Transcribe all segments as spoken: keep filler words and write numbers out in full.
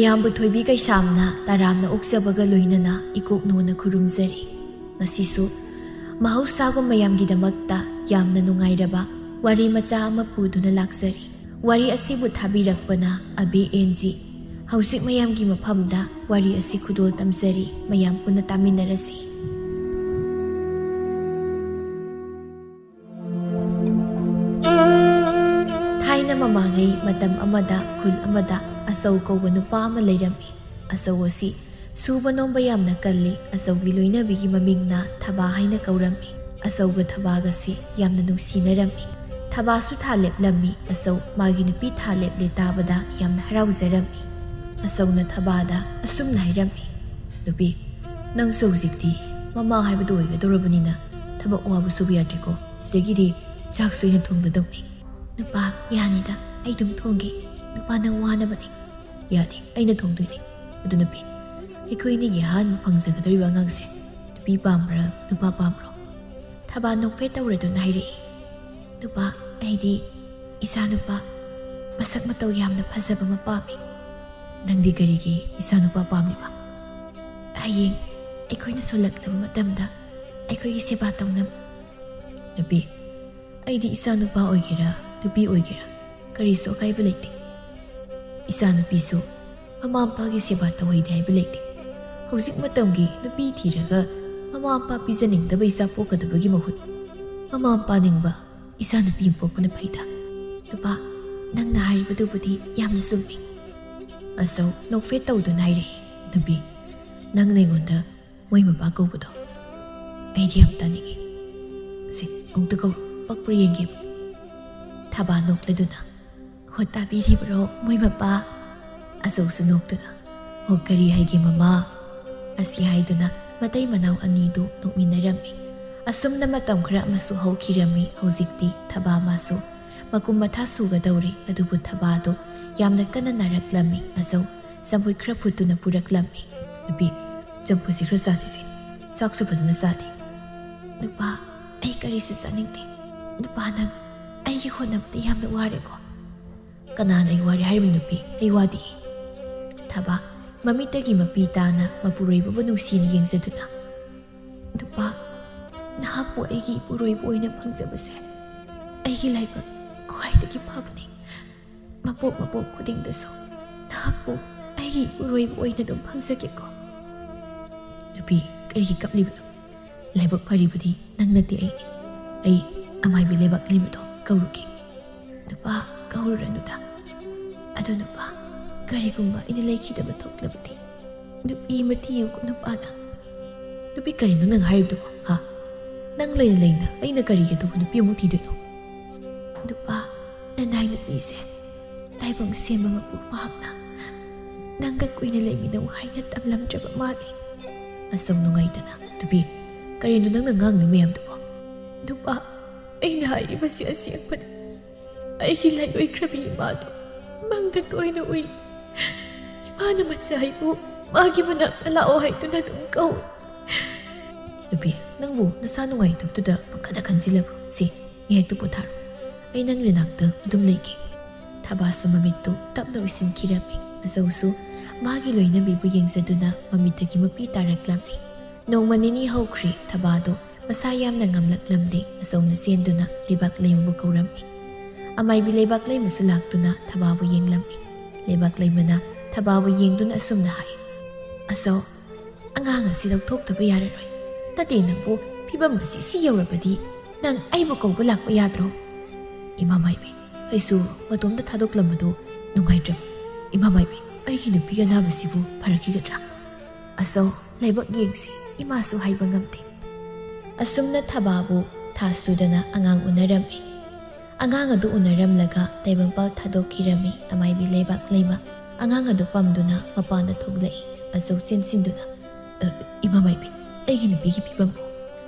ꯃꯌꯥꯝꯕꯨ ꯊꯣꯏꯕꯤ ꯀꯩꯁꯥꯝꯅ ꯇꯔꯥꯝꯅ ꯑꯣꯛꯆꯕꯒ ꯂꯣꯏꯅꯅ ꯏꯀꯣꯛ ꯅꯣꯟꯅ ꯈꯨꯔꯨꯝꯖꯔꯤ꯫ ꯉꯁꯤꯁꯨ ꯃꯍꯧꯁꯥꯒꯨꯝ ꯃꯌꯥꯝꯒꯤꯗꯃꯛꯇ ꯌꯥꯝꯅ ꯅꯨꯡꯉꯥꯏꯔꯕ ꯋꯥꯔꯤ ꯃꯆꯥ ꯑꯃ ꯄꯨꯗꯨꯅ ꯂꯥꯛꯆꯔꯤ꯫ ꯋꯥꯔꯤ ꯑꯁꯤꯕꯨ ꯊꯥꯕꯤꯔꯛꯄꯅ ꯑꯕꯦ ꯑꯦꯟ ꯖꯤ꯫ ꯍꯧꯖꯤꯛ ꯃꯌꯥꯝꯒꯤ ꯃꯐꯝꯗ ꯋꯥꯔꯤ ꯑꯁꯤ ꯈꯨꯗꯣꯜ ꯇꯝꯖꯔꯤ, ꯃꯌꯥꯝ ꯄꯨꯟꯅ ꯇꯥꯃꯤꯟꯅꯔꯁꯤ꯫ ꯊꯥꯏꯅ ꯃꯃꯥꯡꯉꯩ ꯃꯇꯝ ꯑꯃꯗ ꯈꯨꯜ ꯑꯃꯗ ꯑꯆꯧ ꯀꯧꯕ ꯅꯨꯄꯥ ꯑꯃ ꯂꯩꯔꯝꯃꯤ꯫ ꯑꯆꯧ ꯑꯁꯤ ꯁꯨꯕ ꯅꯣꯝꯕ ꯌꯥꯝꯅ ꯀꯜꯂꯤ꯫ ꯑꯆꯧꯒꯤ ꯂꯣꯏꯅꯕꯤꯒꯤ ꯃꯃꯤꯡꯅ ꯊꯕꯥ ꯍꯥꯏꯅ ꯀꯧꯔꯝꯃꯤ꯫ ꯑꯆꯧꯒ ꯊꯕꯥꯒꯁꯤ ꯌꯥꯝꯅ ꯅꯨꯡꯁꯤꯅꯔꯝꯃꯤ꯫ ꯊꯕꯥꯁꯨ ꯊꯥ ꯂꯦꯞꯂꯝꯃꯤ꯫ ꯑꯆꯧ ꯃꯥꯒꯤ ꯅꯨꯄꯤ ꯊꯥ ꯂꯦꯞꯂꯦ ꯇꯥꯕꯗ ꯌꯥꯝꯅ ꯍꯔꯥꯎꯖꯔꯝꯃꯤ꯫ ꯑꯆꯧꯅ ꯊꯕꯥꯗ ꯑꯁꯨꯝꯅ ꯍꯥꯏꯔꯝꯃꯤ, "ꯅꯨꯄꯤ, ꯅꯪꯁꯨ ꯍꯧꯖꯤꯛꯇꯤ ꯃꯃꯥ ꯍꯥꯏꯕꯗꯨ ꯑꯣꯏꯒꯗꯧꯔꯕꯅꯤꯅ ꯊꯕꯛ ꯋꯥꯕ ꯁꯨꯕ ꯌꯥꯗ꯭ꯔꯦꯀꯣ꯫ ꯁꯤꯗꯒꯤꯗꯤ ꯆꯥꯛꯁꯨ ꯑꯩꯅ ꯊꯣꯡꯒꯗꯧꯅꯤ꯫" "ꯅꯨꯄꯥ, ꯌꯥꯅꯤꯗ, ꯑꯩ ꯑꯗꯨꯝ ꯊꯣꯡꯒꯦ꯫ ꯅꯨꯄꯥ, ꯅꯪ ꯋꯥꯅꯕꯅꯦ꯫" "ꯌꯥꯅꯤ, ꯑꯩꯅ ꯊꯣꯡꯗꯣꯏꯅꯤ꯫ ꯑꯗꯨ ꯅꯨꯄꯤ, ꯑꯩꯈꯣꯏ ꯑꯅꯤꯒꯤ ꯑꯍꯥꯟꯕ ꯐꯪꯖꯒꯗꯧꯔꯤꯕ ꯑꯉꯥꯡꯁꯦ ꯅꯨꯄꯤ ꯄꯥꯝꯕ꯭ꯔꯥ, ꯅꯨꯄꯥ ꯄꯥꯝꯕ꯭ꯔꯣ?" ꯊꯕꯥ ꯅꯣꯛꯐꯦꯠ ꯇꯧꯔꯗꯨꯅ ꯍꯥꯏꯔꯛꯏ, "ꯅꯨꯄꯥ, ꯑꯩꯗꯤ ꯏꯆꯥ ꯅꯨꯄꯥ ꯃꯁꯛ ꯃꯇꯧ ꯌꯥꯝꯅ ꯐꯖꯕ ꯑꯃ ꯄꯥꯝꯃꯤ꯫" "ꯅꯪꯗꯤ ꯀꯔꯤꯒꯤ ꯏꯆꯥ ꯅꯨꯄꯥ ꯄꯥꯝꯂꯤꯕ?" "ꯍꯌꯦꯡ ꯑꯩꯈꯣꯏꯅ ꯁꯣꯜꯂꯛꯂꯕ ꯃꯇꯝꯗ ꯑꯩꯈꯣꯏꯒꯤ ꯁꯦꯕꯥ ꯇꯧꯅꯕ꯫" "ꯅꯨꯄꯤ, ꯑꯩꯗꯤ ꯏꯆꯥ ꯅꯨꯄꯥ ꯑꯣꯏꯒꯦꯔꯥ ꯅꯨꯄꯤ ꯑꯣꯏꯒꯦꯔꯥ ꯀꯔꯤꯁꯨ ꯑꯀꯥꯏꯕ ꯂꯩꯇꯦ꯫ ꯏꯆꯥ ꯅꯨꯄꯤꯁꯨ ꯃꯃꯥ ꯃꯄꯥꯒꯤ ꯁꯦꯕꯥ ꯇꯧꯍꯩꯗꯦ ꯍꯥꯏꯕ ꯂꯩꯇꯦ꯫ ꯍꯧꯖꯤꯛ ꯃꯇꯝꯒꯤ ꯅꯨꯄꯤ ꯊꯤꯔꯒ ꯃꯃꯥ ꯃꯄꯥ ꯄꯤꯖꯅꯤꯡꯗꯕ ꯏꯆꯥ ꯄꯣꯛꯀꯗꯕꯒꯤ ꯃꯍꯨꯠ ꯃꯃꯥ ꯃꯄꯥ ꯅꯤꯡꯕ ꯏꯆꯥ ꯅꯨꯄꯤ ꯑꯃ ꯄꯣꯛꯄꯅ ꯐꯩꯗ꯫" "ꯅꯨꯄꯥ, ꯅꯪꯅ ꯍꯥꯏꯔꯤꯕꯗꯨꯕꯨꯗꯤ ꯌꯥꯝꯅ ꯆꯨꯝꯃꯤ꯫" ꯑꯆꯧ ꯅꯣꯛꯐꯦꯠ ꯇꯧꯗꯨꯅ ꯍꯥꯏꯔꯛꯏ, "ꯅꯨꯄꯤ, ꯅꯪꯅ ꯑꯩꯉꯣꯟꯗ ꯃꯣꯏ ꯃꯄꯥ ꯀꯧꯕꯗꯣ ꯑꯩꯗꯤ ꯌꯥꯝ ꯇꯥꯅꯤꯡꯉꯤ꯫ ꯁꯤ ꯑꯃꯨꯛꯇ ꯀꯧꯔꯣ, ꯄꯛꯄ꯭ꯔꯥ ꯌꯦꯡꯒꯦꯕ꯫" ꯊꯕꯥ ꯅꯣꯛꯂꯗꯨꯅ, "ꯍꯣ, ꯇꯥꯕꯤꯔꯤꯕ꯭ꯔꯣ, ꯃꯣꯏ ꯃꯄꯥ?" ꯑꯆꯧꯁꯨ ꯅꯣꯛꯇꯨꯅ, "ꯍꯣ, ꯀꯔꯤ ꯍꯥꯏꯒꯦ ꯃꯃꯥ?" ꯑꯁꯤ ꯍꯥꯏꯗꯨꯅ ꯃꯇꯩ ꯃꯅꯥꯎ ꯑꯅꯤꯗꯨ ꯅꯣꯛꯃꯤꯟꯅꯔꯝꯃꯤ꯫ ꯑꯁꯨꯝꯅ ꯃꯇꯝ ꯈꯔ ꯑꯃꯁꯨ ꯍꯧꯈꯤꯔꯝꯃꯤ꯫ ꯍꯧꯖꯤꯛꯇꯤ ꯊꯕꯥ ꯃꯥꯁꯨ ꯃꯀꯨꯝ ꯃꯊꯥ ꯁꯨꯒꯗꯧꯔꯤ꯫ ꯑꯗꯨꯕꯨ ꯊꯕꯥꯗꯣ ꯌꯥꯝꯅ ꯀꯟꯅ ꯅꯥꯔꯛꯂꯝꯃꯤ꯫ ꯑꯆꯧ ꯆꯝꯐꯨꯠ ꯈꯔ ꯐꯨꯠꯇꯨꯅ ꯄꯨꯔꯛꯂꯝꯃꯤ꯫ "ꯅꯨꯄꯤ, ꯆꯝꯐꯨꯠꯁꯤ ꯈꯔ ꯆꯥꯁꯤꯁꯦ꯫ ꯆꯥꯛꯁꯨ ꯐꯖꯅ ꯆꯥꯗꯦ꯫" "ꯅꯨꯄꯥ, ꯑꯩ ꯀꯔꯤꯁꯨ ꯆꯥꯅꯤꯡꯗꯦ꯫ ꯅꯨꯄꯥ, ꯅꯪ ꯑꯩꯒꯤ ꯍꯣꯠꯅꯕꯗ ꯌꯥꯝꯅ ꯋꯥꯔꯦꯀꯣ?" "ꯀꯅꯥꯅ ꯑꯩ ꯋꯥꯔꯦ ꯍꯥꯏꯔꯤꯕ ꯅꯨꯄꯤ? ꯑꯩ ꯋꯥꯗꯤꯌꯦ꯫" ꯊꯕꯥ ꯃꯃꯤꯠꯇꯒꯤ ꯃꯄꯤ ꯇꯥꯅ ꯃꯄꯨꯔꯣꯏꯕꯕꯨ ꯅꯨꯡꯁꯤꯅ ꯌꯦꯡꯖꯗꯨꯅ, "ꯅꯨꯄꯥ, ꯅꯍꯥꯛꯄꯨ ꯑꯩꯒꯤ ꯏꯄꯨꯔꯣꯏꯕ ꯑꯣꯏꯅ ꯐꯪꯖꯕꯁꯦ ꯑꯩꯒꯤ ꯂꯥꯏꯕꯛ ꯈ꯭ꯋꯥꯏꯗꯒꯤ ꯐꯕꯅꯤ꯫ ꯃꯄꯣꯛ ꯃꯄꯣꯛ ꯈꯨꯗꯤꯡꯗꯁꯨ ꯅꯍꯥꯛꯄꯨ ꯑꯩꯒꯤ ꯏꯄꯨꯔꯣꯏꯕ ꯑꯣꯏꯅ ꯑꯗꯨꯝ ꯐꯪꯖꯒꯦꯀꯣ꯫" "ꯅꯨꯄꯤ, ꯀꯔꯤꯒꯤ ꯀꯞꯂꯤꯕꯅꯣ? ꯂꯥꯏꯕꯛ ꯐꯔꯤꯕꯗꯤ ꯅꯪ ꯅꯠꯇꯦ, ꯑꯩꯅꯤ꯫ ꯑꯩ ꯑꯃꯥꯏꯕꯤ ꯂꯩꯕꯥꯛ ꯂꯩꯃꯗꯣ ꯀꯧꯔꯨꯒꯦ꯫" "ꯅꯨꯄꯥ, ꯀꯧꯔꯨꯔꯅꯨꯗ꯫ ꯑꯗꯨ ꯅꯨꯄꯥ, ꯀꯔꯤꯒꯨꯝꯕ ꯑꯩꯅ ꯂꯩꯈꯤꯗꯕ ꯊꯣꯛꯂꯕꯗꯤ ꯅꯨꯄꯤ ꯑꯃ ꯊꯤꯌꯨꯀꯣ ꯅꯨꯄꯥ ꯅꯪ꯫" "ꯅꯨꯄꯤ, ꯀꯔꯤꯅꯣ ꯅꯪ ꯍꯥꯏꯔꯤꯕꯗꯨꯕꯣ, ꯍꯥ? ꯅꯪ ꯂꯩꯅ ꯂꯩꯅ ꯑꯩꯅ ꯀꯔꯤꯒꯤ ꯑꯇꯣꯞꯄ ꯅꯨꯄꯤ ꯑꯃꯨꯛ ꯊꯤꯗꯣꯏꯅꯣ?" "ꯅꯨꯄꯥ, ꯅꯅꯥꯏ ꯅꯨꯄꯤꯁꯦ ꯇꯥꯏꯕꯪ ꯁꯦꯝꯕ ꯃꯄꯨ ꯃꯍꯥꯛꯅ ꯅꯪꯒ ꯀꯨꯏꯅ ꯂꯩꯃꯤꯟꯅꯧ ꯍꯥꯏꯅ ꯇꯝꯂꯝꯗ꯭ꯔꯕ ꯃꯥꯜꯂꯤ꯫" ꯑꯁꯧ ꯅꯨꯡꯉꯥꯏꯇꯅ, "ꯅꯨꯄꯤ, ꯀꯔꯤꯅꯣ ꯅꯪꯅ ꯉꯥꯡꯂꯤ ꯃꯌꯥꯝꯗꯨꯕꯣ?" "ꯅꯨꯄꯥ, ꯑꯩꯅ ꯍꯥꯏꯔꯤꯕꯁꯤ ꯑꯁꯦꯡꯕꯅꯤ꯫ ꯑꯩꯒꯤ ꯂꯥꯏ ꯑꯣꯏꯈ꯭ꯔꯕꯤ ꯏꯃꯥꯗꯣ ꯃꯪꯗ ꯇꯣꯏꯅ ꯎꯏ꯫ ꯏꯃꯥꯅ ꯃꯆꯥ ꯑꯩꯕꯨ ꯃꯥꯒꯤ ꯃꯅꯥꯛꯇ ꯂꯥꯛꯑꯣ ꯍꯥꯏꯗꯨꯅ ꯑꯗꯨꯝ ꯀꯧꯏ꯫" "ꯅꯨꯄꯤ, ꯅꯪꯕꯨ ꯅꯁꯥ ꯅꯨꯡꯉꯥꯏꯇꯕꯗꯨꯗ ꯄꯪꯈꯟꯗ ꯈꯟꯖꯤꯜꯂꯕ꯭ꯔꯣ? ꯁꯤ, ꯉꯥꯏꯍꯥꯛꯇ ꯄꯣꯊꯥꯔꯣ꯫ ꯑꯩ ꯅꯪꯒꯤ ꯅꯥꯛꯇ ꯑꯗꯨꯝ ꯂꯩꯒꯦ꯫" ꯊꯕꯥꯁꯨ ꯃꯃꯤꯠꯇꯨ ꯇꯞꯅ ꯎꯏꯁꯤꯟꯈꯤꯔꯝꯃꯤ꯫ ꯑꯆꯧꯁꯨ ꯃꯥꯒꯤ ꯂꯣꯏꯅꯕꯤꯕꯨ ꯌꯦꯡꯖꯗꯨꯅ ꯃꯃꯤꯠꯇꯒꯤ ꯃꯄꯤ ꯇꯥꯔꯛꯂꯝꯃꯤ꯫ ꯅꯣꯡꯃ ꯅꯤꯅꯤ ꯍꯧꯈ꯭ꯔꯦ꯫ ꯊꯕꯥꯗꯨ ꯃꯁꯥ ꯌꯥꯝꯅ ꯉꯝꯂꯛꯂꯝꯗꯦ꯫ ꯑꯆꯧꯅ ꯆꯦꯟꯗꯨꯅ ꯂꯩꯕꯥꯛ ꯂꯩꯃꯕꯨ ꯀꯧꯔꯝꯃꯤ꯫ ꯑꯃꯥꯏꯕꯤ ꯂꯩꯕꯥꯛ ꯂꯩꯃꯁꯨ ꯂꯥꯛꯇꯨꯅ ꯊꯕꯥꯕꯨ ꯌꯦꯡꯂꯝꯃꯤ꯫ ꯂꯩꯕꯥꯛ ꯂꯩꯃꯅ ꯊꯕꯥꯕꯨ ꯌꯦꯡꯗꯨꯅ ꯑꯁꯨꯝꯅ ꯍꯥꯏ, "ꯑꯆꯧ, ꯑꯉꯥꯡ ꯑꯁꯤ ꯂꯧꯊꯣꯛꯇꯕ ꯌꯥꯔꯔꯣꯏ꯫ ꯅꯠꯇꯦ, ꯅꯪꯕꯨ ꯐꯤꯕꯝ ꯑꯁꯤ ꯁꯤ ꯌꯧꯔꯕꯗꯤ ꯅꯪ ꯑꯩꯕꯨ ꯀꯧꯕ ꯂꯥꯛꯄ ꯌꯥꯗ꯭ꯔꯣ?" "ꯏꯃꯥ ꯃꯥꯏꯕꯤ, ꯑꯩꯁꯨ ꯃꯇꯣꯝꯇ ꯊꯥꯗꯣꯛꯂꯝꯕꯗꯨ ꯅꯨꯡꯉꯥꯏꯇ꯭ꯔꯕ꯫ ꯏꯃꯥ ꯃꯥꯏꯕꯤ, ꯑꯩꯒꯤ ꯅꯨꯄꯤꯒꯤ ꯑꯅꯥꯕꯁꯤꯕꯨ ꯐꯔꯛꯈꯤꯒꯗ꯭ꯔꯥ? ꯑꯆꯧ, ꯂꯥꯏꯕꯛ ꯌꯦꯡꯁꯤ, ꯏꯃꯥꯁꯨ ꯍꯥꯏꯕ ꯉꯝꯗꯦ꯫" ꯑꯁꯨꯝꯅ ꯊꯕꯥꯕꯨ ꯊꯥ ꯁꯨꯗꯅ ꯑꯉꯥꯡ ꯎꯅꯔꯝꯃꯤ꯫ ꯑꯉꯥꯡ ꯑꯗꯨ ꯎꯅꯔꯝꯂꯒ ꯇꯥꯏꯕꯪꯄꯥꯜ ꯊꯥꯗꯣꯛꯈꯤꯔꯝꯃꯤ꯫ ꯑꯃꯥꯏꯕꯤ ꯂꯩꯕꯥꯛ ꯂꯩꯃ ꯑꯉꯥꯡ ꯑꯗꯨ ꯄꯝꯗꯨꯅ ꯃꯄꯥꯟꯗ ꯊꯣꯛꯂꯛꯏ꯫ ꯑꯆꯧ ꯆꯦꯟꯁꯤꯟꯗꯨꯅ, "ꯑ, ꯏꯃꯥ ꯃꯥꯏꯕꯤ, ꯑꯩꯒꯤ ꯅꯨꯄꯤꯒꯤ ꯐꯤꯕꯝꯕꯨ?"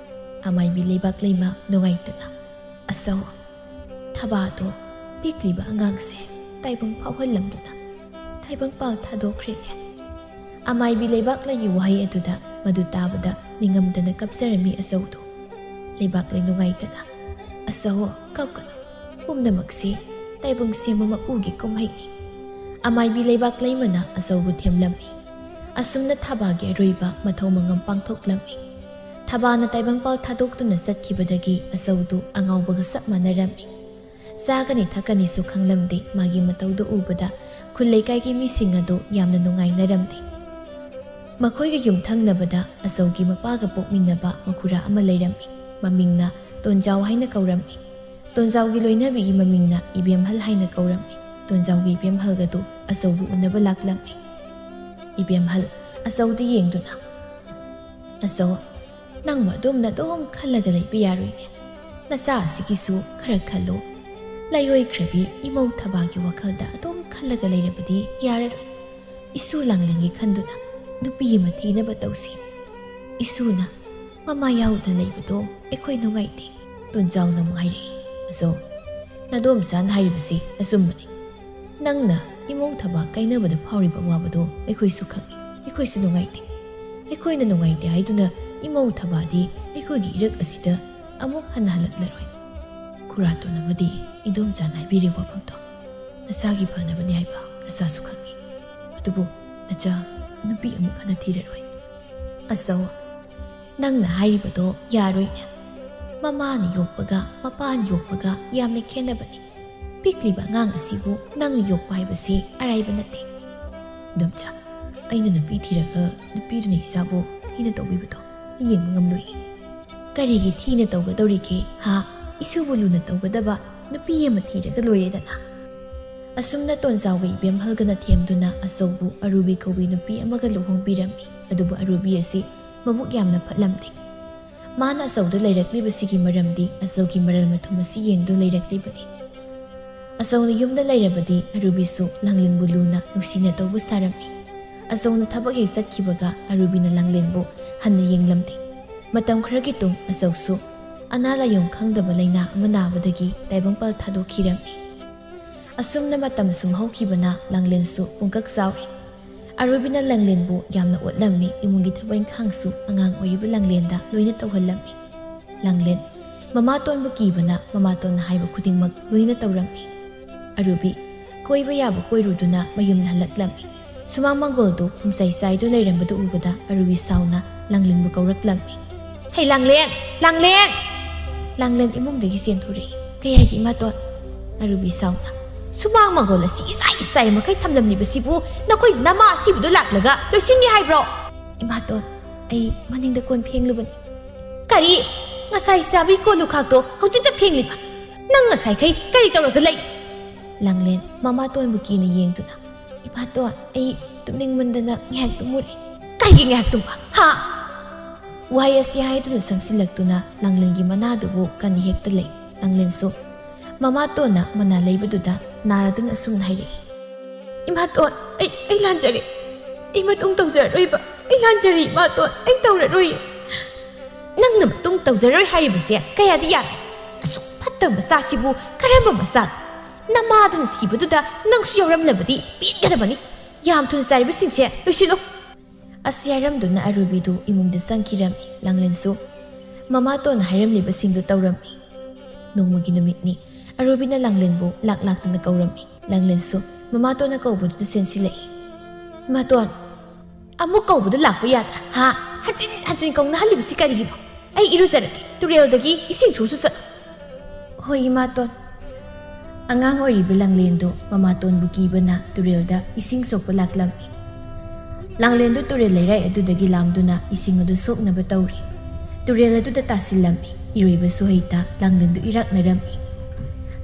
ꯑꯃꯥꯏꯕꯤ ꯂꯩꯕꯥꯛ ꯂꯩꯃ ꯅꯨꯡꯉꯥꯏꯇꯅ, "ꯑꯆꯧ, ꯊꯕꯥꯗꯣ ꯄꯤꯛꯂꯤꯕ ꯑꯉꯥꯡꯁꯦ ꯇꯥꯏꯕꯪ ꯐꯥꯎꯍꯜꯂꯝꯗꯨꯅ ꯇꯥꯏꯕꯪꯄꯥꯜ ꯊꯥꯗꯣꯛꯈ꯭ꯔꯦꯅꯦ꯫" ꯑꯃꯥꯏꯕꯤ ꯂꯩꯕꯥꯛ ꯂꯩꯒꯤ ꯋꯥꯍꯩ ꯑꯗꯨꯗ ꯃꯗꯨ ꯇꯥꯕꯗ ꯅꯤꯡꯉꯝꯗꯅ ꯀꯞꯆꯔꯝꯃꯤ ꯑꯆꯧꯗꯣ꯫ ꯂꯩꯕꯥꯛ ꯂꯩ ꯅꯨꯡꯉꯥꯏꯇꯅ, "ꯑꯆꯧ, ꯀꯞꯀꯅꯨ꯫ ꯄꯨꯝꯅꯃꯛꯁꯤ ꯇꯥꯏꯕꯪ ꯁꯦꯝꯕ ꯃꯄꯨꯒꯤ ꯀꯨꯝꯍꯩꯅꯤ꯫ ꯑꯃꯥꯏꯕꯤ ꯂꯩꯕꯥꯛ ꯂꯩꯃꯅ ꯑꯆꯧꯕꯨ ꯊꯦꯝꯂꯝꯃꯤ꯫ ꯑꯁꯨꯝꯅ ꯊꯕꯥꯒꯤ ꯑꯔꯣꯏꯕ ꯃꯊꯧ ꯃꯉꯝ ꯄꯥꯡꯊꯣꯛꯂꯝꯃꯤ꯫ ꯊꯕꯥꯅ ꯇꯥꯏꯕꯪꯄꯥꯜ ꯊꯥꯗꯣꯛꯇꯨꯅ ꯆꯠꯈꯤꯕꯗꯒꯤ ꯑꯆꯧꯗꯨ ꯑꯉꯥꯎꯕꯒ ꯆꯞ ꯃꯥꯟꯅꯔꯝꯃꯤ꯫ ꯆꯥꯒꯅꯤ ꯊꯛꯀꯅꯤꯁꯨ ꯈꯪꯂꯝꯗꯦ꯫ ꯃꯥꯒꯤ ꯃꯇꯧꯗꯨ ꯎꯕꯗ ꯈꯨꯜ ꯂꯩꯀꯥꯏꯒꯤ ꯃꯤꯁꯤꯡ ꯑꯗꯨ ꯌꯥꯝꯅ ꯅꯨꯡꯉꯥꯏꯅꯔꯝꯗꯦ꯫ ꯃꯈꯣꯏꯒꯤ ꯌꯨꯝꯊꯪꯅꯕꯗ ꯑꯆꯧꯒꯤ ꯃꯄꯥꯒ ꯄꯣꯛꯃꯤꯟꯅꯕ ꯃꯈꯨꯔꯥ ꯑꯃ ꯂꯩꯔꯝꯃꯤ꯫ ꯃꯃꯤꯡꯅ ꯇꯣꯟꯖꯥꯎ ꯍꯥꯏꯅ ꯀꯧꯔꯝꯃꯤ꯫ ꯇꯣꯟꯖꯥꯎꯒꯤ ꯂꯣꯏꯅꯕꯤꯒꯤ ꯃꯃꯤꯡꯅ ꯏꯕꯦꯝꯍꯜ ꯍꯥꯏꯅ ꯀꯧꯔꯝꯃꯤ꯫ ꯇꯣꯟꯖꯥꯎꯒꯤ ꯏꯕꯦꯝꯍꯜꯒꯗꯨ ꯑꯆꯧꯕꯨ ꯎꯅꯕ ꯂꯥꯛꯂꯝꯃꯤ꯫ ꯏꯕꯦꯝꯍꯜ ꯑꯆꯧꯗ ꯌꯦꯡꯗꯨꯅ, "ꯑꯆꯧ, ꯅꯪꯕꯨ ꯑꯗꯨꯝꯅ ꯑꯗꯨꯝ ꯈꯜꯂꯒ ꯂꯩꯕ ꯌꯥꯔꯣꯏꯅꯦ꯫ ꯅꯆꯥ ꯑꯁꯤꯒꯤꯁꯨ ꯈꯔ ꯈꯜꯂꯨ꯫ ꯂꯥꯏꯑꯣꯏꯈ꯭ꯔꯕꯤ ꯏꯃꯧ ꯊꯕꯥꯒꯤ ꯋꯥꯈꯜꯗ ꯑꯗꯨꯝ ꯈꯜꯂꯒ ꯂꯩꯔꯕꯗꯤ ꯌꯥꯔꯔꯣꯏ꯫ ꯏꯁꯨ ꯂꯥꯡꯂꯦꯟꯒꯤ ꯈꯟꯗꯨꯅ ꯅꯨꯄꯤ ꯑꯃ ꯊꯤꯅꯕ ꯇꯧꯁꯤ꯫ ꯏꯁꯨꯅ ꯃꯃꯥ ꯌꯥꯎꯗꯅ ꯂꯩꯕꯗꯣ ꯑꯩꯈꯣꯏ ꯅꯨꯡꯉꯥꯏꯇꯦ꯫" ꯇꯣꯟꯖꯥꯎꯅ ꯑꯃꯨꯛ ꯍꯥꯏꯔꯛꯏ, "ꯑꯆꯧ, ꯅꯗꯣꯝꯆꯥꯅ ꯍꯥꯏꯔꯤꯕꯁꯤ ꯑꯆꯨꯝꯕꯅꯤ꯫ ꯅꯪꯅ ꯏꯃꯧ ꯊꯕꯥ ꯀꯥꯏꯅꯕꯗ ꯐꯥꯎꯔꯤꯕ ꯑꯋꯥꯕꯗꯣ ꯑꯩꯈꯣꯏꯁꯨ ꯈꯪꯏ, ꯑꯩꯈꯣꯏꯁꯨ ꯅꯨꯡꯉꯥꯏꯇꯦ꯫ ꯑꯩꯈꯣꯏꯅ ꯅꯨꯡꯉꯥꯏꯇꯦ ꯍꯥꯏꯗꯨꯅ ꯏꯃꯧ ꯊꯕꯥꯗꯤ ꯑꯩꯈꯣꯏꯒꯤ ꯏꯔꯛ ꯑꯁꯤꯗ ꯑꯃꯨꯛ ꯍꯟꯅ ꯍꯜꯂꯛꯂꯔꯣꯏ꯫ ꯈꯨꯔꯥꯇꯣꯟ ꯑꯃꯗꯤ ꯏꯗꯣꯝꯆꯥꯅ ꯍꯥꯏꯕꯤꯔꯤꯕ ꯋꯥꯐꯝꯗꯣ ꯅꯆꯥꯒꯤ ꯐꯅꯕꯅꯤ ꯍꯥꯏꯕ ꯅꯆꯥꯁꯨ ꯈꯪꯏ꯫ ꯑꯗꯨꯕꯨ ꯅꯆꯥ ꯅꯨꯄꯤ ꯑꯃꯨꯛ ꯍꯟꯅ ꯊꯤꯔꯔꯣꯏ꯫" "ꯑꯆꯧ, ꯅꯪꯅ ꯍꯥꯏꯔꯤꯕꯗꯣ ꯌꯥꯔꯣꯏꯅꯦ꯫ ꯃꯃꯥꯅ ꯌꯣꯛꯄꯒ ꯃꯄꯥꯅ ꯌꯣꯛꯄꯒ ꯌꯥꯝꯅ ꯈꯦꯠꯅꯕꯅꯤ꯫ ꯄꯤꯛꯂꯤꯕ ꯑꯉꯥꯡ ꯑꯁꯤꯕꯨ ꯅꯪꯅ ꯌꯣꯛꯄ ꯍꯥꯏꯕꯁꯤ ꯑꯔꯥꯏꯕ ꯅꯠꯇꯦ꯫" "ꯏꯗꯣꯝꯆꯥ, ꯑꯩꯅ ꯅꯨꯄꯤ ꯊꯤꯔꯒ ꯅꯨꯄꯤꯗꯨꯅ ꯏꯆꯥꯕꯨ ꯊꯤꯅ ꯇꯧꯕꯤꯕꯗꯣ ꯌꯦꯡꯕ ꯉꯝꯂꯣꯏꯌꯦ꯫" "ꯀꯔꯤꯒꯤ ꯊꯤꯅ ꯇꯧꯒꯗꯧꯔꯤꯒꯦ ꯍꯥ? ꯏꯁꯨꯕꯨ ꯂꯨꯅ ꯇꯧꯒꯗꯕ ꯅꯨꯄꯤ ꯑꯃ ꯊꯤꯔꯒ ꯂꯣꯏꯔꯦꯗꯅ꯫" ꯑꯁꯨꯝꯅ ꯇꯣꯟꯖꯥꯎꯒ ꯏꯕꯦꯝꯍꯜꯒꯅ ꯊꯦꯝꯗꯨꯅ ꯑꯆꯧꯕꯨ ꯑꯔꯨꯕꯤ ꯀꯧꯕꯤ ꯅꯨꯄꯤ ꯑꯃꯒ ꯂꯨꯍꯣꯡꯕꯤꯔꯝꯃꯤ꯫ ꯑꯗꯨꯕꯨ ꯑꯔꯨꯕꯤ ꯑꯁꯤ ꯃꯕꯨꯛ ꯌꯥꯝꯅ ꯐꯠꯂꯝꯗꯦ꯫ ꯃꯥꯅ ꯑꯆꯧꯗ ꯂꯩꯔꯛꯂꯤꯕꯁꯤꯒꯤ ꯃꯔꯝꯗꯤ ꯑꯆꯧꯒꯤ ꯃꯔꯜ ꯃꯊꯨꯝ ꯑꯁꯤ ꯌꯦꯡꯗꯨꯅ ꯂꯩꯔꯛꯂꯤꯕꯅꯤ꯫ ꯑꯆꯧꯅ ꯌꯨꯝꯗ ꯂꯩꯔꯕꯗꯤ ꯑꯔꯨꯕꯤꯁꯨ ꯂꯥꯡꯂꯦꯟꯕꯨ ꯂꯨꯅ ꯅꯨꯡꯁꯤꯅ ꯇꯧꯕ ꯁꯥꯔꯝꯃꯤ꯫ ꯑꯆꯧꯅ ꯊꯕꯛ ꯍꯦꯛ ꯆꯠꯈꯤꯕꯒ ꯑꯔꯨꯕꯤꯅ ꯂꯥꯡꯂꯦꯟꯕꯨ ꯍꯟꯅ ꯌꯦꯡꯂꯝꯗꯦ꯫ ꯃꯇꯝ ꯈꯔꯒꯤ ꯇꯨꯡ ꯑꯆꯧꯁꯨ ꯑꯅꯥ ꯂꯥꯏꯌꯣꯡ ꯈꯪꯗꯕ ꯂꯥꯏꯅꯥ ꯑꯃ ꯅꯥꯕꯗꯒꯤ ꯇꯥꯏꯕꯪꯄꯥꯜ ꯊꯥꯗꯣꯛꯈꯤꯔꯝꯃꯤ꯫ ꯑꯁꯨꯝꯅ ꯃꯇꯝ ꯁꯨꯝ ꯍꯧꯈꯤꯕꯅ ꯂꯥꯡꯂꯦꯟꯁꯨ ꯄꯨꯡꯀꯛ ꯆꯥꯎꯔꯦ꯫ ꯑꯔꯨꯕꯤꯅ ꯂꯥꯡꯂꯦꯟꯕꯨ ꯌꯥꯝꯅ ꯑꯣꯠꯂꯝꯃꯤ꯫ ꯏꯃꯨꯡꯒꯤ ꯊꯕꯛ ꯏꯪꯈꯥꯡꯁꯨ ꯑꯉꯥꯡ ꯑꯣꯏꯔꯤꯕ ꯂꯥꯡꯂꯦꯟꯗ ꯂꯣꯏꯅ ꯇꯧꯍꯜꯂꯝꯃꯤ꯫ ꯂꯥꯡꯂꯦꯟ ꯃꯃꯥꯇꯣꯟꯕꯨ ꯀꯤꯕꯅ ꯃꯃꯥꯇꯣꯟꯅ ꯍꯥꯏꯕ ꯈꯨꯗꯤꯡꯃꯛ ꯂꯣꯏꯅ ꯇꯧꯔꯝꯃꯤ꯫ ꯑꯔꯨꯕꯤ ꯀꯣꯏꯕ ꯌꯥꯕ ꯀꯣꯏꯔꯨꯗꯨꯅ ꯃꯌꯨꯝꯗ ꯍꯜꯂꯛꯂꯝꯃꯤ꯫ ꯁꯨꯃꯥꯡ ꯃꯥꯡꯒꯣꯜꯗꯨ ꯐꯨꯝꯆꯥꯏ ꯆꯥꯏꯗꯨꯅ ꯂꯩꯔꯝꯕꯗꯨ ꯎꯕꯗ ꯑꯔꯨꯕꯤ ꯁꯥꯎꯅ ꯂꯥꯡꯂꯦꯟꯕꯨ ꯀꯧꯔꯛꯂꯝꯃꯤ꯫ "ꯍꯩ ꯂꯥꯡꯂꯦꯟ! ꯂꯥꯡꯂꯦꯟ!" ꯂꯥꯡꯂꯦꯟ ꯏꯃꯨꯡꯗꯒꯤ ꯆꯦꯟꯊꯣꯔꯛꯏ꯫ "ꯀꯩ ꯍꯥꯏꯒꯦ ꯏꯃꯥꯇꯣꯟ?" ꯑꯔꯨꯕꯤ ꯁꯥꯎꯅ꯫ "ꯁꯨꯃꯥꯡ ꯃꯥꯡꯒꯣꯜ ꯑꯁꯤ ꯏꯆꯥꯏ ꯏꯆꯥꯏ ꯃꯈꯩ ꯊꯝꯂꯝꯂꯤꯕꯁꯤꯕꯨ ꯅꯈꯣꯏ ꯅꯃꯥ ꯑꯁꯤꯕꯨꯗꯨ ꯂꯥꯛꯂꯒ ꯂꯣꯏꯁꯤꯟꯒꯦ ꯍꯥꯏꯕ꯭ꯔꯣ?" "ꯏꯃꯥꯇꯣꯟ, ꯑꯩ ꯃꯅꯤꯡꯗ ꯀꯣꯟ ꯐꯦꯡꯂꯨꯕꯅꯤ꯫" "ꯀꯔꯤ? ꯉꯁꯥꯏ ꯆꯥꯕꯤ ꯀꯣꯜ ꯂꯨꯈꯥꯛꯇꯣ ꯍꯧꯖꯤꯛꯇ ꯐꯦꯡꯂꯤꯕ? ꯅꯪ ꯉꯁꯥꯏꯈꯩ ꯀꯔꯤ ꯇꯧꯔꯒ ꯂꯩ?" ꯂꯥꯡꯂꯦꯟ ꯃꯃꯥꯇꯣꯟꯕꯨ ꯀꯤꯅ ꯌꯦꯡꯗꯨꯅ, "ꯏꯃꯥꯇꯣꯟ, ꯑꯩ ꯇꯨꯝꯅꯤꯡꯃꯟꯗꯅ ꯉꯥꯏꯍꯥꯛ ꯇꯨꯝꯃꯨꯔꯦ꯫" "ꯀꯔꯤꯒꯤ ꯉꯥꯏꯍꯥꯛ ꯇꯨꯝꯕ? ꯍꯥ?" ꯋꯥꯍꯩ ꯑꯁꯤ ꯍꯥꯏꯗꯨꯅ ꯆꯪꯁꯤꯜꯂꯛꯇꯨꯅ ꯂꯥꯡꯂꯦꯟꯒꯤ ꯃꯅꯥꯗꯨꯕꯨ ꯀꯟꯅ ꯍꯦꯛꯇ ꯂꯩ꯫ ꯂꯥꯡꯂꯦꯟꯁꯨ ꯃꯃꯥꯇꯣꯟꯅ ꯃꯅꯥ ꯂꯩꯕꯗꯨꯗ ꯅꯥꯔꯗꯨꯅ ꯑꯁꯨꯝꯅ ꯍꯥꯏꯔꯛꯏ, "ꯏꯃꯥꯇꯣꯟ, ꯑꯩ, ꯑꯩ ꯂꯥꯟꯖꯔꯦ꯫ ꯑꯩ ꯃꯇꯨꯡ ꯇꯧꯖꯔꯔꯣꯏꯕ꯫ ꯑꯩ ꯂꯥꯟꯖꯔꯦ ꯏꯃꯥꯇꯣꯟ, ꯑꯩ ꯇꯧꯔꯔꯣꯏ꯫" "ꯅꯪꯅ ꯃꯇꯨꯡ ꯇꯧꯖꯔꯣꯏ ꯍꯥꯏꯔꯤꯕꯁꯦ ꯀꯌꯥꯗꯤ ꯌꯥꯝꯃꯤ꯫ ꯑꯁꯨꯛ ꯐꯠꯇꯕ ꯃꯆꯥꯁꯤꯕꯨ ꯀꯔꯝꯕ ꯃꯆꯥꯅꯣ? ꯅꯃꯥꯗꯨꯅ ꯁꯤꯕꯗꯨꯗ ꯅꯪꯁꯨ ꯌꯥꯎꯔꯝꯂꯕꯗꯤ ꯄꯦꯟꯒꯗꯕꯅꯤ꯫ ꯌꯥꯝ ꯊꯨꯅ ꯆꯥꯔꯤꯕꯁꯤꯡꯁꯦ ꯂꯣꯏꯁꯤꯜꯂꯨ꯫" ꯑꯁꯤ ꯍꯥꯏꯔꯝꯗꯨꯅ ꯑꯔꯨꯕꯤꯗꯨ ꯏꯃꯨꯡꯗ ꯆꯪꯈꯤꯔꯝꯃꯤ꯫ ꯂꯥꯡꯂꯦꯟꯁꯨ ꯃꯃꯥꯇꯣꯟꯅ ꯍꯥꯏꯔꯝꯂꯤꯕꯁꯤꯡꯗꯨ ꯇꯧꯔꯝꯃꯤ꯫ ꯅꯣꯡꯃꯒꯤ ꯅꯨꯃꯤꯠꯅꯤ꯫ ꯑꯔꯨꯕꯤꯅ ꯂꯥꯡꯂꯦꯟꯕꯨ ꯂꯥꯛ ꯂꯥꯛꯇꯅ ꯀꯧꯔꯝꯃꯤ꯫ ꯂꯥꯡꯂꯦꯟꯁꯨ ꯃꯃꯥꯇꯣꯟꯅ ꯀꯧꯕꯗꯨꯗ ꯆꯦꯟꯁꯤꯜꯂꯛꯏ꯫ "ꯏꯃꯥꯇꯣꯟ, ꯑꯃꯨꯛ ꯀꯧꯕꯗ ꯂꯥꯛꯄ ꯌꯥꯗ꯭ꯔꯥ? ꯍꯥ? ꯍꯟꯖꯤꯟ ꯍꯟꯖꯤꯟ ꯀꯧꯅꯍꯜꯂꯤꯕꯁꯤ ꯀꯔꯤꯒꯤꯅꯣ? ꯑꯩ ꯏꯔꯨꯖꯔꯒꯦ, ꯇꯨꯔꯦꯜꯗꯒꯤ ꯏꯁꯤꯡ ꯁꯣꯛꯁꯨ ꯆꯠꯂꯨ꯫" "ꯍꯣꯏ, ꯏꯃꯥꯇꯣꯟ꯫" ꯑꯉꯥꯡ ꯑꯣꯏꯔꯤꯕ ꯂꯥꯡꯂꯦꯟꯗꯨ ꯃꯃꯥꯇꯣꯟꯕꯨ ꯀꯤꯕꯅ ꯇꯨꯔꯦꯜꯗ ꯏꯁꯤꯡ ꯁꯣꯛꯄ ꯂꯥꯛꯂꯝꯃꯤ꯫ ꯂꯥꯡꯂꯦꯟꯗꯨ ꯇꯨꯔꯦꯜ ꯂꯩꯔꯥꯏ ꯑꯗꯨꯗꯒꯤ ꯂꯥꯝꯗꯨꯅ ꯏꯁꯤꯡ ꯑꯗꯨ ꯁꯣꯛꯅꯕ ꯇꯧꯔꯤ꯫ ꯇꯨꯔꯦꯜ ꯑꯗꯨꯗ ꯇꯥꯁꯤꯜꯂꯝꯃꯤ꯫ ꯏꯔꯣꯏꯕꯁꯨ ꯍꯩꯇ ꯂꯥꯡꯂꯦꯟꯗꯨ ꯏꯔꯥꯛꯅꯔꯝꯃꯤ꯫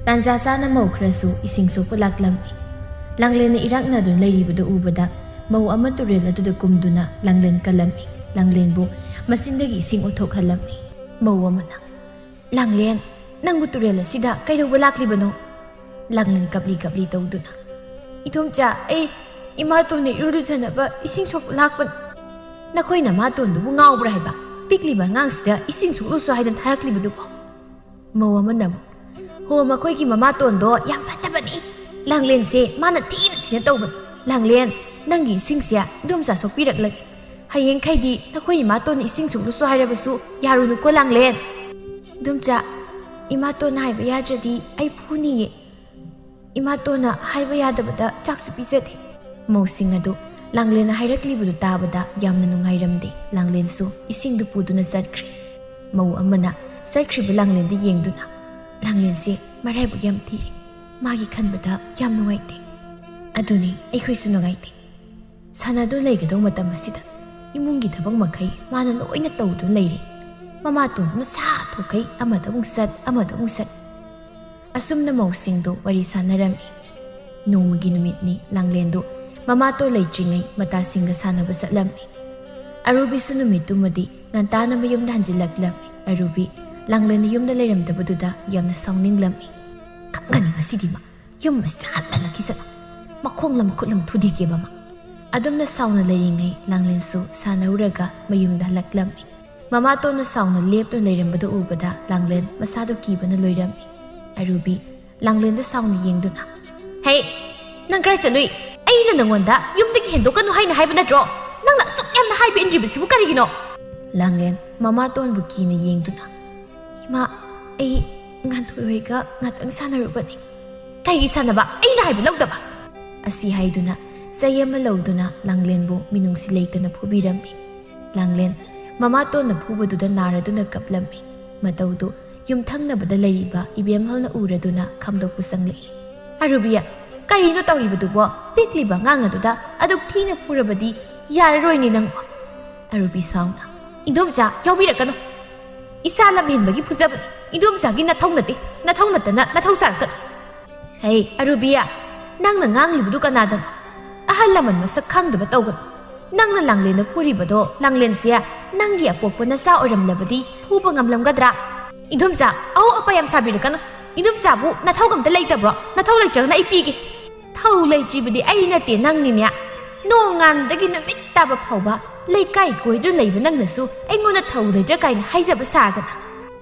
ꯇꯥꯟꯖꯥ ꯆꯥꯅ ꯃꯧ ꯈꯔꯁꯨ ꯏꯁꯤꯡ ꯁꯣꯛꯄ ꯂꯥꯛꯂꯝꯃꯤ꯫ ꯂꯥꯡꯂꯦꯟꯅ ꯏꯔꯥꯛꯅꯗꯨꯅ ꯂꯩꯔꯤꯕꯗꯨ ꯎꯕꯗ ꯃꯧ ꯑꯃ ꯇꯨꯔꯦꯜ ꯑꯗꯨꯗ ꯀꯨꯝꯗꯨꯅ ꯂꯥꯡꯂꯦꯟ ꯀꯜꯂꯝꯃꯤ꯫ ꯂꯥꯡꯂꯦꯟꯕꯨ ꯃꯆꯤꯟꯗꯒꯤ ꯏꯁꯤꯡ ꯑꯣꯠꯊꯣꯛꯍꯜꯂꯝꯃꯤ꯫ ꯃꯧ ꯑꯃꯅ, "ꯂꯥꯡꯂꯦꯟ, ꯅꯪꯕꯨ ꯇꯨꯔꯦꯜ ꯑꯁꯤꯗ ꯀꯩꯗꯧꯕ ꯂꯥꯛꯂꯤꯕꯅꯣ?" ꯂꯥꯡꯂꯦꯟ ꯀꯞꯂꯤ ꯀꯞꯂꯤ ꯇꯧꯗꯨꯅ, "ꯏꯗꯣꯝꯆꯥ, ꯑꯩ ꯏꯃꯥꯇꯣꯟꯅ ꯏꯔꯨ ꯂꯨꯖꯅꯕ ꯏꯁꯤꯡ ꯁꯣꯛꯄ ꯂꯥꯛꯄꯅꯤ꯫" "ꯅꯈꯣꯏ ꯅꯃꯥꯇꯣꯟꯗꯨꯕꯨ ꯉꯥꯎꯕ꯭ꯔꯥ ꯍꯥꯏꯕ? ꯄꯤꯛꯂꯤꯕ ꯑꯉꯥꯡꯁꯤꯗ ꯏꯁꯤꯡ ꯁꯣꯛꯂꯨꯁꯨ ꯍꯥꯏꯗꯅ ꯊꯥꯔꯛꯂꯤꯕꯗꯨꯕꯨ?" ꯃꯧ ꯑꯃꯅ ꯑꯃꯨꯛ, "ꯍꯣ, ꯃꯈꯣꯏꯒꯤ ꯃꯃꯥꯇꯣꯟꯗꯣ ꯌꯥꯝ ꯐꯠꯇꯕꯅꯤ꯫ ꯂꯥꯡꯂꯦꯟꯁꯦ ꯃꯥꯅ ꯊꯤꯅ ꯊꯤꯅ ꯇꯧꯕꯅꯤ꯫ ꯂꯥꯡꯂꯦꯟ, ꯅꯪꯒꯤ ꯏꯁꯤꯡꯁꯦ ꯏꯗꯣꯝꯆꯥ ꯁꯣꯛꯄꯤꯔꯛꯂꯒꯦ꯫ ꯍꯌꯦꯡꯈꯩꯗꯤ ꯅꯈꯣꯏ ꯏꯃꯥꯇꯣꯟꯅ ꯏꯁꯤꯡ ꯁꯣꯛꯂꯨꯁꯨ ꯍꯥꯏꯔꯕꯁꯨ ꯌꯥꯔꯨꯅꯨꯀꯣ ꯂꯥꯡꯂꯦꯟ꯫" "ꯏꯗꯣꯝꯆꯥ, ꯏꯃꯥꯇꯣꯟꯅ ꯍꯥꯏꯕ ꯌꯥꯗ꯭ꯔꯗꯤ ꯑꯩ ꯐꯨꯅꯤꯌꯦ꯫" "ꯏꯃꯥꯇꯣꯟꯅ ꯍꯥꯏꯕ ꯌꯥꯗꯕꯗ ꯆꯥꯛꯁꯨ ꯄꯤꯖꯗꯦ꯫" ꯃꯧꯁꯤꯡ ꯑꯗꯨ ꯂꯥꯡꯂꯦꯟꯅ ꯍꯥꯏꯔꯛꯂꯤꯕꯗꯨ ꯇꯥꯕꯗ ꯌꯥꯝꯅ ꯅꯨꯡꯉꯥꯏꯔꯝꯗꯦ꯫ ꯂꯥꯡꯂꯦꯟꯁꯨ ꯏꯁꯤꯡꯗꯨ ꯄꯨꯗꯨꯅ ꯆꯠꯈ꯭ꯔꯦ꯫ ꯃꯧ ꯑꯃꯅ ꯆꯠꯈ꯭ꯔꯤꯕ ꯂꯥꯡꯂꯦꯟꯗ ꯌꯦꯡꯗꯨꯅ, "ꯂꯥꯡꯂꯦꯟꯁꯦ ꯃꯔꯥꯏꯕꯛ ꯌꯥꯝ ꯊꯤꯔꯦ꯫ ꯃꯥꯒꯤ ꯈꯟꯕꯗ ꯌꯥꯝ ꯅꯨꯡꯉꯥꯏꯇꯦ꯫" "ꯑꯗꯨꯅꯤ, ꯑꯩꯈꯣꯏꯁꯨ ꯅꯨꯡꯉꯥꯏꯇꯦ꯫ ꯁꯥꯟꯅꯗꯨ ꯂꯩꯒꯗꯧ ꯃꯇꯝ ꯑꯁꯤꯗ ꯏꯃꯨꯡꯒꯤ ꯊꯕꯛ ꯃꯈꯩ ꯃꯥꯅ ꯂꯣꯏꯅ ꯇꯧꯗꯨꯅ ꯂꯩꯔꯦ꯫ ꯃꯃꯥꯇꯣꯟꯗꯨꯅ ꯁꯥ ꯊꯣꯛꯈꯩ ꯑꯃꯗ ꯑꯃꯨꯛ ꯆꯠ, ꯑꯃꯗ ꯑꯃꯨꯛ ꯆꯠ꯫" ꯑꯁꯨꯝꯅ ꯃꯧꯁꯤꯡꯗꯨ ꯋꯥꯔꯤ ꯁꯥꯟꯅꯔꯝꯃꯤ꯫ ꯅꯣꯡꯃꯒꯤ ꯅꯨꯃꯤꯠꯅꯤ꯫ ꯂꯥꯡꯂꯦꯟꯗꯨ ꯃꯃꯥꯇꯣꯟ ꯂꯩꯇ꯭ꯔꯤꯉꯩ ꯃꯇꯥꯁꯤꯡꯒ ꯁꯥꯟꯅꯕ ꯆꯠꯂꯝꯃꯤ꯫ ꯑꯔꯨꯕꯤꯁꯨ ꯅꯨꯃꯤꯠꯇꯨꯃꯗꯤ ꯉꯟꯇꯥꯅ ꯃꯌꯨꯝꯗ ꯍꯟꯖꯤꯜꯂꯛꯂꯝꯃꯤ꯫ ꯑꯔꯨꯕꯤ ꯂꯥꯡꯂꯦꯟꯅ ꯌꯨꯝꯗ ꯂꯩꯔꯝꯗꯕꯗꯨꯗ ꯌꯥꯝꯅ ꯁꯥꯎꯅꯤꯡꯂꯝꯃꯤ꯫ "ꯈꯪꯒꯅꯤ ꯉꯁꯤꯗꯤ ꯃꯥ꯫ ꯌꯨꯝ ꯑꯁꯤꯗ ꯍꯟꯅ ꯍꯜꯂꯛꯈꯤꯁꯅꯨ꯫ ꯃꯈꯣꯡꯂ ꯃꯈꯨꯠꯂ ꯑꯃ ꯊꯨꯗꯦꯛꯀꯦꯕ ꯃꯥ꯫" ꯑꯗꯨꯝꯅ ꯁꯥꯎꯅ ꯂꯩꯔꯤꯉꯩ ꯂꯥꯡꯂꯦꯟꯁꯨ ꯁꯥꯟꯅꯧꯔꯒ ꯃꯌꯨꯝꯗ ꯍꯜꯂꯛꯂꯝꯃꯤ꯫ ꯃꯃꯥꯇꯣꯟꯅ ꯁꯥꯎꯅ ꯂꯦꯞꯇꯨꯅ ꯂꯩꯔꯝꯕꯗꯨ ꯎꯕꯗ ꯂꯥꯡꯂꯦꯟ ꯃꯁꯥꯗꯨ ꯀꯤꯕꯅ ꯂꯣꯏꯔꯝꯃꯤ꯫ ꯑꯔꯨꯕꯤ ꯂꯥꯡꯂꯦꯟꯗ ꯁꯥꯎꯅ ꯌꯦꯡꯗꯨꯅ, "ꯍꯦ, ꯅꯪ ꯀꯔꯥꯏ ꯆꯠꯂꯨꯏ? ꯑꯩꯅ ꯅꯪꯉꯣꯟꯗ ꯌꯨꯝꯗꯒꯤ ꯍꯦꯟꯗꯣꯛꯀꯅꯨ ꯍꯥꯏꯅ ꯍꯥꯏꯕ ꯅꯠꯇ꯭ꯔꯣ? ꯅꯪꯅ ꯑꯁꯨꯛ ꯌꯥꯝꯅ ꯍꯥꯏꯕ ꯏꯟꯗ꯭ꯔꯤꯕꯁꯤꯕꯨ ꯀꯔꯤꯒꯤꯅꯣ?" ꯂꯥꯡꯂꯦꯟ ꯃꯃꯥꯇꯣꯟꯕꯨ ꯀꯤꯅ ꯌꯦꯡꯗꯨꯅ, "ꯏꯃꯥ, ꯑꯩ ꯉꯥꯟꯊꯣꯏ ꯍꯣꯏꯒ ꯉꯥꯛꯇꯪ ꯁꯥꯟꯅꯔꯨꯕꯅꯤ꯫" "ꯀꯔꯤꯒꯤ ꯁꯥꯟꯅꯕ? ꯑꯩꯅ ꯍꯥꯏꯕ ꯂꯧꯗꯕ?" ꯑꯁꯤ ꯍꯥꯏꯗꯨꯅ ꯆꯩ ꯑꯃ ꯂꯧꯗꯨꯅ ꯂꯥꯡꯂꯦꯟꯕꯨ ꯃꯤꯅꯨꯡꯁꯤ ꯂꯩꯇꯅ ꯐꯨꯕꯤꯔꯝꯃꯤ꯫ ꯂꯥꯡꯂꯦꯟ ꯃꯃꯥꯇꯣꯟꯅ ꯐꯨꯕꯗꯨꯗ ꯅꯥꯔꯗꯨꯅ ꯀꯞꯂꯝꯃꯤ꯫ ꯃꯇꯧꯗꯨ ꯌꯨꯝꯊꯪꯅꯕꯗ ꯂꯩꯔꯤꯕ ꯏꯕꯦꯝꯍꯜꯅ ꯎꯔꯗꯨꯅ ꯈꯥꯝꯗꯣꯛꯄ ꯆꯪꯂꯛꯏ꯫ "ꯑꯔꯨꯕꯤ, ꯀꯔꯤꯅꯣ ꯇꯧꯔꯤꯕꯗꯨꯕꯣ? ꯄꯤꯛꯂꯤꯕ ꯑꯉꯥꯡ ꯑꯗꯨꯗ ꯑꯗꯨꯛ ꯊꯤꯅ ꯐꯨꯔꯕꯗꯤ ꯌꯥꯔꯔꯣꯏꯅꯦ ꯅꯪꯕꯨ꯫" ꯑꯔꯨꯕꯤ ꯁꯥꯎꯅ, "ꯏꯟꯗꯣꯝꯆꯥ, ꯌꯥꯎꯕꯤꯔꯛꯀꯅꯨ꯫ ꯏꯆꯥ ꯂꯝꯍꯦꯟꯕꯒꯤ ꯐꯨꯖꯕꯅꯤ꯫ ꯏꯟꯗꯣꯝꯆꯥꯒꯤ ꯅꯊꯧ ꯅꯠꯇꯦ꯫ ꯅꯊꯧ ꯅꯠꯇꯅ ꯅꯊꯧ ꯁꯥꯔꯛꯀꯅꯨ꯫" "ꯍꯩ, ꯑꯔꯨꯕꯤ, ꯅꯪꯅ ꯉꯥꯡꯂꯤꯕꯗꯨ ꯀꯅꯥꯗꯅꯣ? ꯑꯍꯜ ꯂꯃꯟ ꯃꯁꯛ ꯈꯪꯗꯕ ꯇꯧꯒꯅꯨ꯫ ꯅꯪꯅ ꯂꯥꯡꯂꯦꯟꯅ ꯐꯨꯔꯤꯕꯗꯣ ꯂꯥꯡꯂꯦꯟꯁꯦ ꯅꯪꯒꯤ ꯑꯄꯣꯛꯄ ꯅꯆꯥ ꯑꯣꯏꯔꯝꯂꯕꯗꯤ ꯐꯨꯕ ꯉꯝꯂꯝꯒꯗ꯭ꯔꯥ?" "ꯏꯟꯗꯣꯝꯆꯥ, ꯑꯎ ꯑꯄꯥ ꯌꯥꯝ ꯁꯥꯕꯤꯔꯛꯀꯅꯨ꯫ ꯏꯟꯗꯣꯝꯆꯥꯕꯨ ꯅꯊꯧ ꯑꯝꯇ ꯂꯩꯇꯕ꯭ꯔꯣ? ꯅꯊꯧ ꯂꯩꯇ꯭ꯔꯒꯅ ꯑꯩ ꯄꯤꯒꯦ꯫" "ꯊꯧ ꯂꯩꯇ꯭ꯔꯤꯕꯗꯤ ꯑꯩ ꯅꯠꯇꯦ, ꯅꯪꯅꯤꯅꯦ꯫ ꯅꯣꯡꯉꯥꯟꯕꯗꯒꯤ ꯅꯨꯃꯤꯠ ꯇꯥꯕ ꯐꯥꯎꯕ ꯂꯩꯀꯥꯏ ꯀꯣꯏꯗꯨꯅ ꯂꯩꯕ ꯅꯪꯅꯁꯨ ꯑꯩꯉꯣꯟꯗ ꯊꯧ ꯂꯩꯇ꯭ꯔ ꯀꯥꯏꯅ ꯍꯥꯏꯖꯕ ꯁꯥꯗꯅ꯫"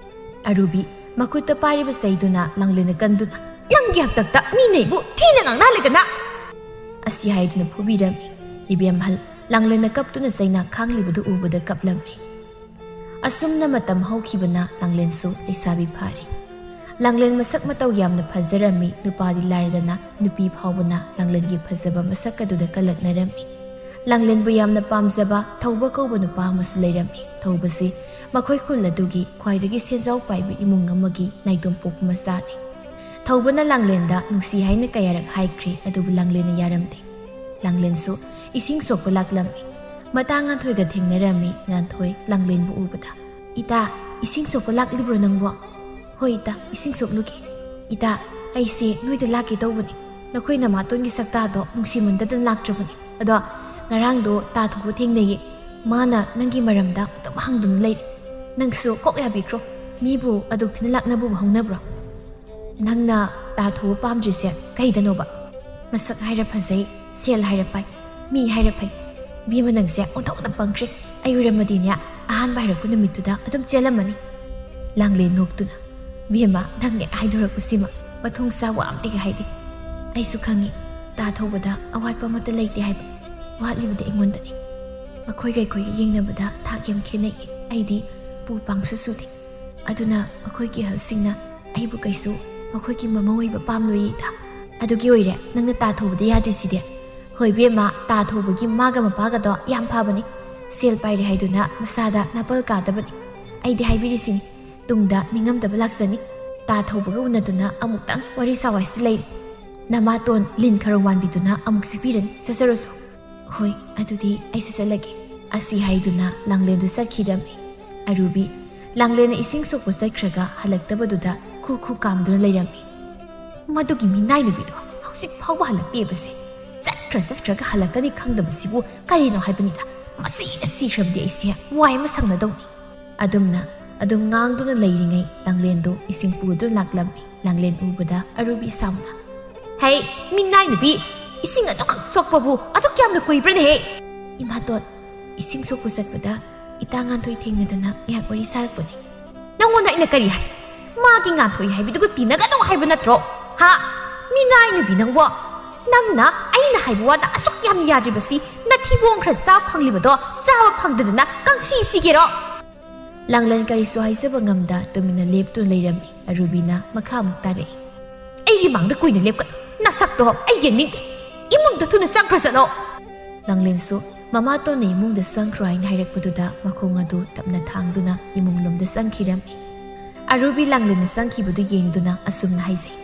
ꯑꯔꯨꯕꯤ ꯃꯈꯨꯠꯇ ꯄꯥꯏꯔꯤꯕ ꯆꯩꯗꯨꯅ ꯂꯥꯡꯂꯦꯟꯗ ꯀꯟꯗꯨꯅ, "ꯅꯪꯒꯤ ꯍꯥꯛꯇꯛꯇ ꯃꯤꯅ ꯑꯩꯕꯨ ꯊꯤꯅ ꯉꯥꯡꯅꯍꯜꯂꯦꯗꯅ!" ꯑꯁꯤ ꯍꯥꯏꯗꯨꯅ ꯐꯨꯕꯤꯔꯝꯃꯤ꯫ ꯏꯕꯦꯝꯍꯜ ꯂꯥꯡꯂꯦꯟꯅ ꯀꯞꯇꯨꯅ ꯆꯩꯅꯥ ꯈꯥꯡꯂꯤꯕꯗꯨ ꯎꯕꯗ ꯀꯞꯂꯝꯃꯤ꯫ ꯑꯁꯨꯝꯅ ꯃꯇꯝ ꯍꯧꯈꯤꯕꯅ ꯂꯥꯡꯂꯦꯟꯁꯨ ꯂꯩꯁꯥꯕꯤ ꯐꯥꯔꯤ꯫ ꯂꯥꯡꯂꯦꯟ ꯃꯁꯛ ꯃꯇꯧ ꯌꯥꯝꯅ ꯐꯖꯔꯝꯃꯤ꯫ ꯅꯨꯄꯥꯗꯤ ꯂꯥꯏꯔꯗꯅ ꯅꯨꯄꯤ ꯐꯥꯎꯕꯅ ꯂꯥꯡꯂꯦꯟꯒꯤ ꯐꯖꯕ ꯃꯁꯛ ꯑꯗꯨꯗ ꯀꯜꯂꯛꯅꯔꯝꯃꯤ꯫ ꯂꯥꯡꯂꯦꯟꯕꯨ ꯌꯥꯝꯅ ꯄꯥꯝꯖꯕ ꯊꯧꯕ ꯀꯧꯕ ꯅꯨꯄꯥ ꯑꯃꯁꯨ ꯂꯩꯔꯝꯃꯤ꯫ ꯊꯧꯕꯁꯤ ꯃꯈꯣꯏ ꯈꯨꯜ ꯑꯗꯨꯒꯤ ꯈ꯭ꯋꯥꯏꯗꯒꯤ ꯁꯦꯟꯖꯥꯎ ꯄꯥꯏꯕ ꯏꯃꯨꯡ ꯑꯃꯒꯤ ꯅꯥꯏꯇꯣꯝ ꯄꯣꯛꯄ ꯃꯆꯥꯅꯤ꯫ ꯊꯧꯕꯅ ꯂꯥꯡꯂꯦꯟꯗ ꯅꯨꯡꯁꯤ ꯍꯥꯏꯅ ꯀꯌꯥꯔꯛ ꯍꯥꯏꯈ꯭ꯔꯦ, ꯑꯗꯨꯕꯨ ꯂꯥꯡꯂꯦꯟꯅ ꯌꯥꯔꯝꯗꯦ꯫ ꯂꯥꯡꯂꯦꯟꯁꯨ ꯏꯁꯤꯡ ꯁꯣꯛꯄ ꯂꯥꯛꯂꯝꯃꯤ꯫ ꯃꯇꯥ ꯉꯥꯟꯊꯣꯏꯒ ꯊꯦꯡꯅꯔꯝꯃꯤ꯫ ꯉꯥꯟꯊꯣꯏ ꯂꯥꯡꯂꯦꯟꯕꯨ ꯎꯕꯗ, "ꯏꯇꯥ, ꯏꯁꯤꯡ ꯁꯣꯛꯄ ꯂꯥꯛꯂꯤꯕ꯭ꯔꯣ ꯅꯪꯕꯣ?" "ꯍꯣꯏ ꯏꯇꯥ, ꯏꯁꯤꯡ ꯁꯣꯛꯂꯨꯒꯦ꯫ ꯏꯇꯥ, ꯑꯩꯁꯦ ꯅꯣꯏꯗ ꯂꯥꯛꯀꯦ ꯇꯧꯕꯅꯤ꯫ ꯅꯈꯣꯏ ꯅꯃꯥꯇꯣꯟꯒꯤ ꯁꯛꯇꯥꯗꯣ ꯅꯨꯡꯁꯤꯃꯟꯗꯗꯅ ꯂꯥꯛꯇ꯭ꯔꯕꯅꯤ꯫ ꯑꯗꯣ ꯉꯔꯥꯡꯗꯣ ꯇꯥ ꯊꯧꯕ ꯊꯦꯡꯅꯩꯌꯦ꯫ ꯃꯥꯅ ꯅꯪꯒꯤ ꯃꯔꯝꯗ ꯑꯗꯨꯝ ꯍꯪꯗꯨꯅ ꯂꯩꯔꯦ꯫ ꯅꯪꯁꯨ ꯀꯣꯛ ꯌꯥꯕꯤꯈ꯭ꯔꯣ꯫ ꯃꯤꯕꯨ ꯑꯗꯨꯛ ꯊꯤꯅ ꯂꯥꯛꯅꯕꯕꯨ ꯍꯧꯅꯕ꯭ꯔꯣ? ꯅꯪꯅ ꯇꯥ ꯊꯧꯕ ꯄꯥꯝꯗ꯭ꯔꯤꯁꯦ ꯀꯩꯗꯅꯣꯕ? ꯃꯁꯛ ꯍꯥꯏꯔ ꯐꯖꯩ, ꯁꯦꯜ ꯍꯥꯏꯔ ꯄꯥꯏ, ꯃꯤ ꯍꯥꯏꯔ ꯐꯩ꯫ ꯕꯦꯝꯃ ꯅꯪꯁꯦ ꯑꯣꯟꯊꯣꯛꯅ ꯄꯪꯈ꯭ꯔꯦ꯫ ꯑꯩ ꯑꯣꯏꯔꯝꯃꯗꯤꯅꯦ ꯑꯍꯥꯟꯕ ꯍꯥꯏꯔꯛꯄ ꯅꯨꯃꯤꯠꯇꯨꯗ ꯑꯗꯨꯝ ꯆꯦꯜꯂꯝꯃꯅꯤ꯫" ꯂꯥꯡꯂꯦꯟ ꯅꯣꯛꯇꯨꯅ, "ꯕꯦꯝꯃ, ꯅꯪꯅꯦ ꯍꯥꯏꯗꯣꯔꯛꯄꯁꯤꯃ ꯃꯊꯣꯡ ꯆꯥꯕ ꯑꯝꯇꯒ ꯍꯥꯏꯗꯦ꯫ ꯑꯩꯁꯨ ꯈꯪꯉꯤ, ꯇꯥ ꯊꯧꯕꯗ ꯑꯋꯥꯠꯄ ꯑꯃꯠꯇ ꯂꯩꯇꯦ ꯍꯥꯏꯕ꯫ ꯋꯥꯠꯂꯤꯕꯗꯤ ꯑꯩꯉꯣꯟꯗꯅꯤ꯫ ꯃꯈꯣꯏꯒ ꯑꯩꯈꯣꯏꯒ ꯌꯦꯡꯅꯕꯗ ꯊꯥꯛ ꯌꯥꯝ ꯈꯦꯠꯅꯩ꯫ ꯑꯩꯗꯤ ꯄꯨ ꯄꯥꯡꯁꯨ ꯁꯨꯗꯦ꯫ ꯑꯗꯨꯅ ꯃꯈꯣꯏꯒꯤ ꯑꯍꯜꯁꯤꯡꯅ ꯑꯩꯕꯨ ꯀꯩꯁꯨ ꯃꯈꯣꯏꯒꯤ ꯃꯃꯧ ꯑꯣꯏꯕ ꯄꯥꯝꯂꯣꯏꯌꯦ ꯏꯇꯥ꯫ ꯑꯗꯨꯒꯤ ꯑꯣꯏꯔꯦ ꯅꯪꯅ ꯇꯥ ꯊꯧꯕꯗ ꯌꯥꯗ꯭ꯔꯤꯁꯤꯗꯤ꯫" "ꯍꯣꯏ ꯕꯦꯝꯃ, ꯇꯥ ꯊꯧꯕꯒꯤ ꯃꯥꯒ ꯃꯄꯥꯒꯗꯣ ꯌꯥꯝ ꯐꯕꯅꯤ꯫ ꯁꯦꯜ ꯄꯥꯏꯔꯦ ꯍꯥꯏꯗꯨꯅ ꯃꯁꯥꯗ ꯅꯥꯄꯜ ꯀꯥꯗꯕꯅꯤ꯫ ꯑꯩꯗꯤ ꯍꯥꯏꯕꯤꯔꯤꯁꯤꯅꯤ, ꯇꯨꯡꯗ ꯅꯤꯡꯉꯝꯗꯕ ꯂꯥꯛꯆꯅꯤ꯫ ꯇꯥ ꯊꯧꯕꯒ ꯎꯅꯗꯨꯅ ꯑꯃꯨꯛꯇꯪ ꯋꯥꯔꯤ ꯁꯥꯋꯥꯏꯁꯤ ꯂꯩꯔꯤ꯫ ꯅꯃꯥꯇꯣꯟ ꯂꯤꯟ ꯈꯔꯧ ꯃꯥꯟꯕꯤꯗꯨꯅ ꯑꯃꯨꯛ ꯆꯤꯛꯄꯤꯔꯅꯤ꯫ ꯆꯠꯆꯔꯁꯨ꯫" "ꯍꯣꯏ, ꯑꯗꯨꯗꯤ ꯑꯩꯁꯨ ꯆꯠꯂꯒꯦ꯫" ꯑꯁꯤ ꯍꯥꯏꯗꯨꯅ ꯂꯥꯡꯂꯦꯟꯗꯨ ꯆꯠꯈꯤꯔꯝꯃꯤ꯫ ꯑꯔꯨꯕꯤ, ꯂꯥꯡꯂꯦꯟꯅ ꯏꯁꯤꯡ ꯁꯣꯛꯄ ꯆꯠꯈ꯭ꯔꯒ ꯍꯜꯂꯛꯇꯕꯗꯨꯗ ꯈꯨ ꯈꯨ ꯀꯥꯝꯗꯨꯅ ꯂꯩꯔꯝꯃꯤ꯫ "ꯃꯗꯨꯒꯤ ꯃꯤꯅꯥꯏ ꯅꯨꯄꯤꯗꯣ ꯍꯧꯖꯤꯛ ꯐꯥꯎꯕ ꯍꯜꯂꯛꯇꯦꯕꯁꯦ꯫ ꯆꯠꯈ꯭ꯔ ꯆꯠꯈ꯭ꯔꯒ ꯍꯜꯂꯛꯀꯅꯤ ꯈꯪꯗꯕꯁꯤꯕꯨ ꯀꯔꯤꯅꯣ ꯍꯥꯏꯕꯅꯤꯗ꯫ ꯃꯁꯤꯗ ꯁꯤꯈ꯭ꯔꯕꯗꯤ ꯑꯩꯁꯦ ꯋꯥꯏ ꯑꯃ ꯁꯪꯅꯗꯧꯅꯤ꯫" ꯑꯗꯨꯝꯅ ꯑꯗꯨꯝ ꯉꯥꯡꯗꯨꯅ ꯂꯩꯔꯤꯉꯩ ꯂꯥꯡꯂꯦꯟꯗꯨ ꯏꯁꯤꯡ ꯄꯨꯗꯨꯅ ꯂꯥꯛꯂꯝꯃꯤ꯫ ꯂꯥꯡꯂꯦꯟ ꯎꯕꯗ ꯑꯔꯨꯕꯤ ꯁꯥꯎꯅ, "ꯍꯩ, ꯃꯤꯅꯥꯏ ꯅꯨꯄꯤ! ꯏꯁꯤꯡ ꯑꯗꯨꯈꯛ ꯁꯣꯛꯄꯕꯨ ꯑꯗꯨꯛ ꯌꯥꯝꯅ ꯀꯨꯏꯕ꯭ꯔꯅꯦꯍꯦ?" "ꯏꯃꯥꯇꯣꯟ, ꯏꯁꯤꯡ ꯁꯣꯛꯄ ꯆꯠꯄꯗ ꯏꯇꯥ ꯉꯥꯟꯊꯣꯏ ꯊꯦꯡꯅꯗꯅ ꯉꯥꯏꯍꯥꯛ ꯋꯥꯔꯤ ꯁꯥꯔꯛꯄꯅꯤ꯫" "ꯅꯪꯉꯣꯟꯗ ꯑꯩꯅ ꯀꯔꯤ ꯍꯥꯏ? ꯃꯥꯒꯤ ꯉꯥꯟꯊꯣꯏ ꯍꯥꯏꯕꯤꯗꯨꯒ ꯇꯤꯟꯅꯒꯅꯨ ꯍꯥꯏꯕ ꯅꯠꯇ꯭ꯔꯣ? ꯍꯥ? ꯃꯤꯅꯥꯏ ꯅꯨꯄꯤ ꯅꯪꯕꯣ! ꯅꯪꯅ ꯑꯩꯅ ꯍꯥꯏꯕ ꯋꯥꯗ ꯑꯁꯨꯛ ꯌꯥꯝꯅ ꯌꯥꯗ꯭ꯔꯤꯕꯁꯤ ꯅꯊꯤꯕꯣꯡ ꯈꯔ ꯆꯥꯕ ꯐꯪꯂꯤꯕꯗꯣ ꯆꯥꯕ ꯐꯪꯗꯗꯅ ꯀꯪꯁꯤ ꯁꯤꯒꯦꯔꯣ?" ꯂꯥꯡꯂꯦꯟ ꯀꯔꯤꯁꯨ ꯍꯥꯏꯖꯕ ꯉꯝꯗ ꯇꯨꯃꯤꯟꯅ ꯂꯦꯞꯇꯨꯅ ꯂꯩꯔꯝꯃꯤ꯫ ꯑꯔꯨꯕꯤꯅ ꯃꯈꯥ ꯑꯃꯨꯛ ꯇꯥꯔꯛꯏ꯫ "ꯑꯩꯒꯤ ꯃꯥꯡꯗ ꯀꯨꯏꯅ ꯂꯦꯞꯀꯅꯨ, ꯅꯁꯛꯇꯣ ꯑꯩ ꯌꯦꯡꯅꯤꯡꯗꯦ꯫ ꯏꯃꯨꯡꯗ ꯊꯨꯅ ꯆꯪꯈ꯭ꯔꯣ, ꯆꯠꯂꯣ!" ꯂꯥꯡꯂꯦꯟꯁꯨ ꯃꯃꯥꯇꯣꯟꯅ ꯏꯃꯨꯡꯗ ꯆꯪꯈ꯭ꯔꯣ ꯍꯥꯏꯅ ꯍꯥꯏꯔꯛꯄꯗꯨꯗ ꯃꯈꯣꯡ ꯑꯗꯨ ꯇꯞꯅ ꯊꯥꯡꯗꯨꯅ ꯏꯃꯨꯡ ꯂꯣꯝꯗ ꯆꯪꯈꯤꯔꯝꯃꯤ꯫ ꯑꯔꯨꯕꯤ ꯂꯥꯡꯂꯦꯟꯅ ꯆꯪꯈꯤꯕꯗꯨ ꯌꯦꯡꯗꯨꯅ ꯑꯁꯨꯝꯅ ꯍꯥꯏꯖꯩ,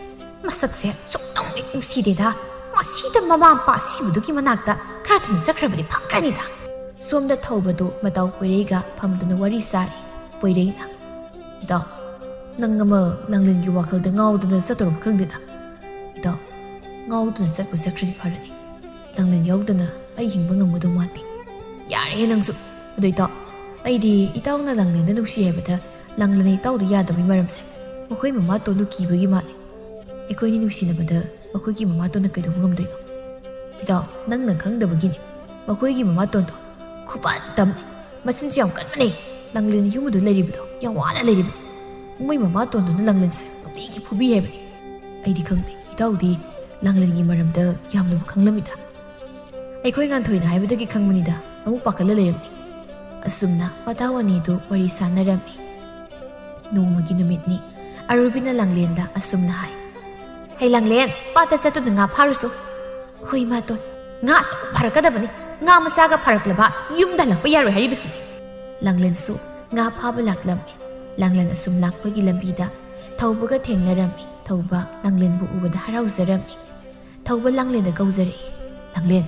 "ꯃꯁꯛꯁꯦ ꯁꯨꯛꯅꯨꯡ ꯍꯦꯛ ꯅꯨꯡꯁꯤꯗꯦꯗ꯫ ꯃꯁꯤꯗ ꯃꯃꯥ ꯃꯄꯥ ꯑꯁꯤꯕꯗꯨꯒꯤ ꯃꯅꯥꯛꯇ ꯈꯔ ꯊꯨꯅ ꯆꯠꯈ꯭ꯔꯕꯗꯤ ꯐꯈ꯭ꯔꯅꯤꯗ꯫" ꯁꯣꯝꯗ ꯊꯧꯕꯗꯨ ꯃꯇꯥꯎ ꯄꯣꯏꯔꯩꯒ ꯐꯝꯗꯨꯅ ꯋꯥꯔꯤ ꯁꯥꯔꯤ꯫ ꯄꯣꯏꯔꯩꯅ, "ꯏꯇꯥꯎ, ꯅꯪ ꯑꯃ ꯂꯥꯡꯂꯦꯟꯒꯤ ꯋꯥꯈꯜꯗ ꯉꯥꯎꯗꯨꯅ ꯆꯠꯇꯧꯔꯕ ꯈꯪꯗꯦꯗ꯫ ꯏꯇꯥꯎ, ꯉꯥꯎꯗꯨꯅ ꯆꯠꯄꯨ ꯆꯠꯈ꯭ꯔꯗꯤ ꯐꯔꯅꯤ꯫ ꯂꯥꯡꯂꯦꯟ ꯌꯥꯎꯗꯅ ꯑꯩ ꯍꯤꯡꯕ ꯉꯝꯒꯗꯧ ꯃꯥꯟꯗꯦ꯫" "ꯌꯥꯔꯦꯍꯦ ꯅꯪꯁꯨ꯫ ꯑꯗꯣ ꯏꯇꯥꯎ, ꯑꯩꯗꯤ ꯏꯇꯥꯎꯅ ꯂꯥꯡꯂꯦꯟꯗ ꯅꯨꯡꯁꯤ ꯍꯥꯏꯕꯗ ꯂꯥꯡꯂꯦꯟꯅ ꯏꯇꯥꯎꯗ ꯌꯥꯗꯕꯒꯤ ꯃꯔꯝꯁꯦ ꯃꯈꯣꯏ ꯃꯃꯥꯇꯣꯟꯗꯨ ꯀꯤꯕꯒꯤ ꯃꯥꯜꯂꯦ꯫ ꯑꯩꯈꯣꯏꯅꯤ ꯅꯨꯡꯁꯤꯅꯕꯗ ꯃꯈꯣꯏꯒꯤ ꯃꯃꯥꯇꯣꯟꯅ ꯀꯩꯗꯧꯕ ꯉꯝꯗꯣꯏꯅꯣ? ꯏꯇꯥꯎ, ꯅꯪꯅ ꯈꯪꯗꯕꯒꯤꯅꯤ꯫ ꯃꯈꯣꯏꯒꯤ ꯃꯃꯥꯇꯣꯟꯗꯣ ꯈꯨꯄꯥꯟ ꯇꯝꯃꯤ꯫ ꯃꯆꯤꯟꯁꯨ ꯌꯥꯝ ꯀꯟꯕꯅꯦ꯫ ꯂꯥꯡꯂꯦꯟ ꯌꯨꯝ ꯑꯗꯨ ꯂꯩꯔꯤꯕꯗꯣ ꯌꯥꯝ ꯋꯥꯅ ꯂꯩꯔꯤꯕꯅꯤ꯫ ꯃꯣꯏ ꯃꯃꯥꯇꯣꯟꯗꯨꯅ ꯂꯥꯡꯂꯦꯟꯁꯦ ꯅꯨꯡꯇꯤꯒꯤ ꯐꯨꯕꯤ ꯍꯥꯏꯕꯅꯤ꯫ ꯑꯩꯗꯤ ꯈꯪꯗꯦ, ꯏꯇꯥꯎꯗꯤ ꯂꯥꯡꯂꯦꯟꯒꯤ ꯃꯔꯝꯗ ꯌꯥꯝꯅꯕꯨ ꯈꯪꯂꯝꯃꯤꯗ꯫ ꯑꯩꯈꯣꯏ ꯉꯥꯟꯊꯣꯏꯅ ꯍꯥꯏꯕꯗꯒꯤ ꯈꯪꯕꯅꯤꯗ, ꯑꯃꯨꯛ ꯄꯥꯈꯠꯂ ꯂꯩꯔꯝꯃꯤ꯫" ꯑꯁꯨꯝꯅ ꯃꯇꯥꯎ ꯑꯅꯤꯗꯨ ꯋꯥꯔꯤ ꯁꯥꯟꯅꯔꯝꯃꯤ꯫ ꯅꯣꯡꯃꯒꯤ ꯅꯨꯃꯤꯠꯅꯤ꯫ ꯑꯔꯨꯕꯤꯅ ꯂꯥꯡꯂꯦꯟꯗ ꯑꯁꯨꯝꯅ ꯍꯥꯏ, "ꯍꯩ ꯂꯥꯡꯂꯦꯟ, ꯄꯥꯠꯇ ꯆꯠꯇꯨꯅ ꯉꯥ ꯐꯥꯔꯨꯁꯨ꯫" "ꯍꯣꯏ ꯏꯃꯥꯇꯣꯟ, ꯉꯥ ꯑꯆꯧꯕ ꯐꯥꯔꯛꯀꯗꯕꯅꯤ꯫ ꯉꯥ ꯃꯆꯥꯒ ꯐꯥꯔꯛꯂꯕ ꯌꯨꯝꯗ ꯍꯜꯂꯛꯄ ꯌꯥꯔꯣꯏ ꯍꯥꯏꯔꯤꯕꯁꯤꯅꯤ꯫" ꯂꯥꯡꯂꯦꯟꯁꯨ ꯉꯥ ꯐꯥꯕ ꯂꯥꯛꯂꯝꯃꯤ꯫ ꯂꯥꯡꯂꯦꯟ ꯑꯁꯨꯝ ꯂꯥꯛꯄꯒꯤ ꯂꯝꯕꯤꯗ ꯊꯧꯕꯒ ꯊꯦꯡꯅꯔꯝꯃꯤ꯫ ꯊꯧꯕ ꯂꯥꯡꯂꯦꯟꯕꯨ ꯎꯕꯗ ꯍꯔꯥꯎꯖꯔꯝꯃꯤ꯫ ꯊꯧꯕ ꯂꯥꯡꯂꯦꯟꯗ ꯀꯧꯖꯔꯛꯏ, "ꯂꯥꯡꯂꯦꯟ!"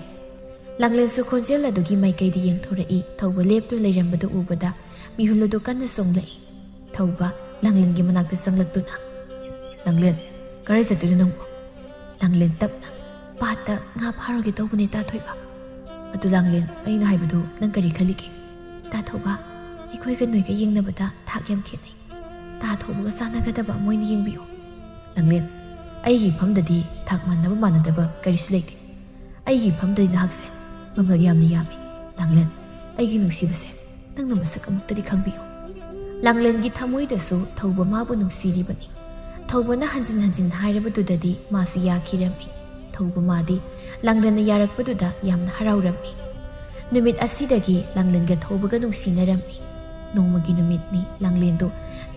ꯂꯥꯡꯂꯦꯟꯁꯨ ꯈꯣꯟꯖꯦꯜ ꯑꯗꯨꯒꯤ ꯃꯥꯏꯀꯩꯗ ꯌꯦꯡꯊꯣꯔꯛꯏ꯫ ꯊꯧꯕ ꯂꯦꯞꯇꯨꯅ ꯂꯩꯔꯝꯕꯗꯨ ꯎꯕꯗ ꯃꯤꯍꯨꯜ ꯑꯗꯨ ꯀꯟꯅ ꯆꯣꯡꯂꯛꯏ꯫ ꯊꯧꯕ ꯂꯥꯡꯂꯦꯟꯒꯤ ꯃꯅꯥꯛꯇ ꯆꯪꯂꯛꯇꯨꯅ, "ꯂꯥꯡꯂꯦꯟ, ꯀꯔꯥꯏ ꯆꯠꯇꯣꯏꯅꯣ ꯅꯪꯕꯨ?" ꯂꯥꯡꯂꯦꯟ ꯇꯞꯅ, "ꯄꯥꯠꯇ ꯉꯥ ꯐꯥꯔꯨꯒꯦ ꯇꯧꯕꯅꯦ ꯇꯥ ꯊꯣꯏꯕ꯫" "ꯑꯗꯨ ꯂꯥꯡꯂꯦꯟ, ꯑꯩꯅ ꯍꯥꯏꯕꯗꯨ ꯅꯪ ꯀꯔꯤ ꯈꯜꯂꯤꯒꯦ?" "ꯇꯥ ꯊꯧꯕ, ꯑꯩꯈꯣꯏꯒ ꯅꯣꯏꯒ ꯌꯦꯡꯅꯕꯗ ꯊꯥꯛ ꯌꯥꯝ ꯈꯦꯠꯅꯩ꯫ ꯇꯥ ꯊꯧꯕꯒ ꯆꯥꯟꯅꯒꯗꯕ ꯑꯃ ꯑꯣꯏꯅ ꯌꯦꯡꯕꯤꯌꯨ꯫" "ꯂꯥꯡꯂꯦꯟ, ꯑꯩꯒꯤ ꯏꯐꯝꯗꯗꯤ ꯊꯥꯛ ꯃꯥꯟꯅꯕ ꯃꯥꯟꯅꯗꯕ ꯀꯔꯤꯁꯨ ꯂꯩꯇꯦ꯫ ꯑꯩꯒꯤ ꯏꯐꯝꯗꯗꯤ ꯅꯍꯥꯛꯁꯦ ꯃꯃꯜ ꯌꯥꯝꯅ ꯌꯥꯝꯃꯤ꯫ ꯂꯥꯡꯂꯦꯟ, ꯑꯩꯒꯤ ꯅꯨꯡꯁꯤꯕꯁꯦ, ꯅꯪꯅ ꯃꯁꯛ ꯑꯃꯨꯛꯇꯗꯤ ꯈꯪꯕꯤꯌꯨ꯫" ꯂꯥꯡꯂꯦꯟꯒꯤ ꯊꯃꯣꯏꯗꯁꯨ ꯊꯧꯕ ꯃꯥꯕꯨ ꯅꯨꯡꯁꯤꯔꯤꯕꯅꯤ꯫ ꯊꯧꯕꯅ ꯍꯟꯖꯤꯟ ꯍꯟꯖꯤꯟ ꯍꯥꯏꯔꯕꯗꯨꯗꯗꯤ ꯃꯥꯁꯨ ꯌꯥꯈꯤꯔꯝꯃꯤ꯫ ꯊꯧꯕ ꯃꯥꯗꯤ ꯂꯥꯡꯂꯦꯟꯅ ꯌꯥꯔꯛꯄꯗꯨꯗ ꯌꯥꯝꯅ ꯍꯔꯥꯎꯔꯝꯃꯤ꯫ ꯅꯨꯃꯤꯠ ꯑꯁꯤꯗꯒꯤ ꯂꯥꯡꯂꯦꯟꯒ ꯊꯧꯕꯒ ꯅꯨꯡꯁꯤꯅꯔꯝꯃꯤ꯫ ꯅꯣꯡꯃꯒꯤ ꯅꯨꯃꯤꯠꯅꯤ꯫ ꯂꯥꯡꯂꯦꯟꯗꯨ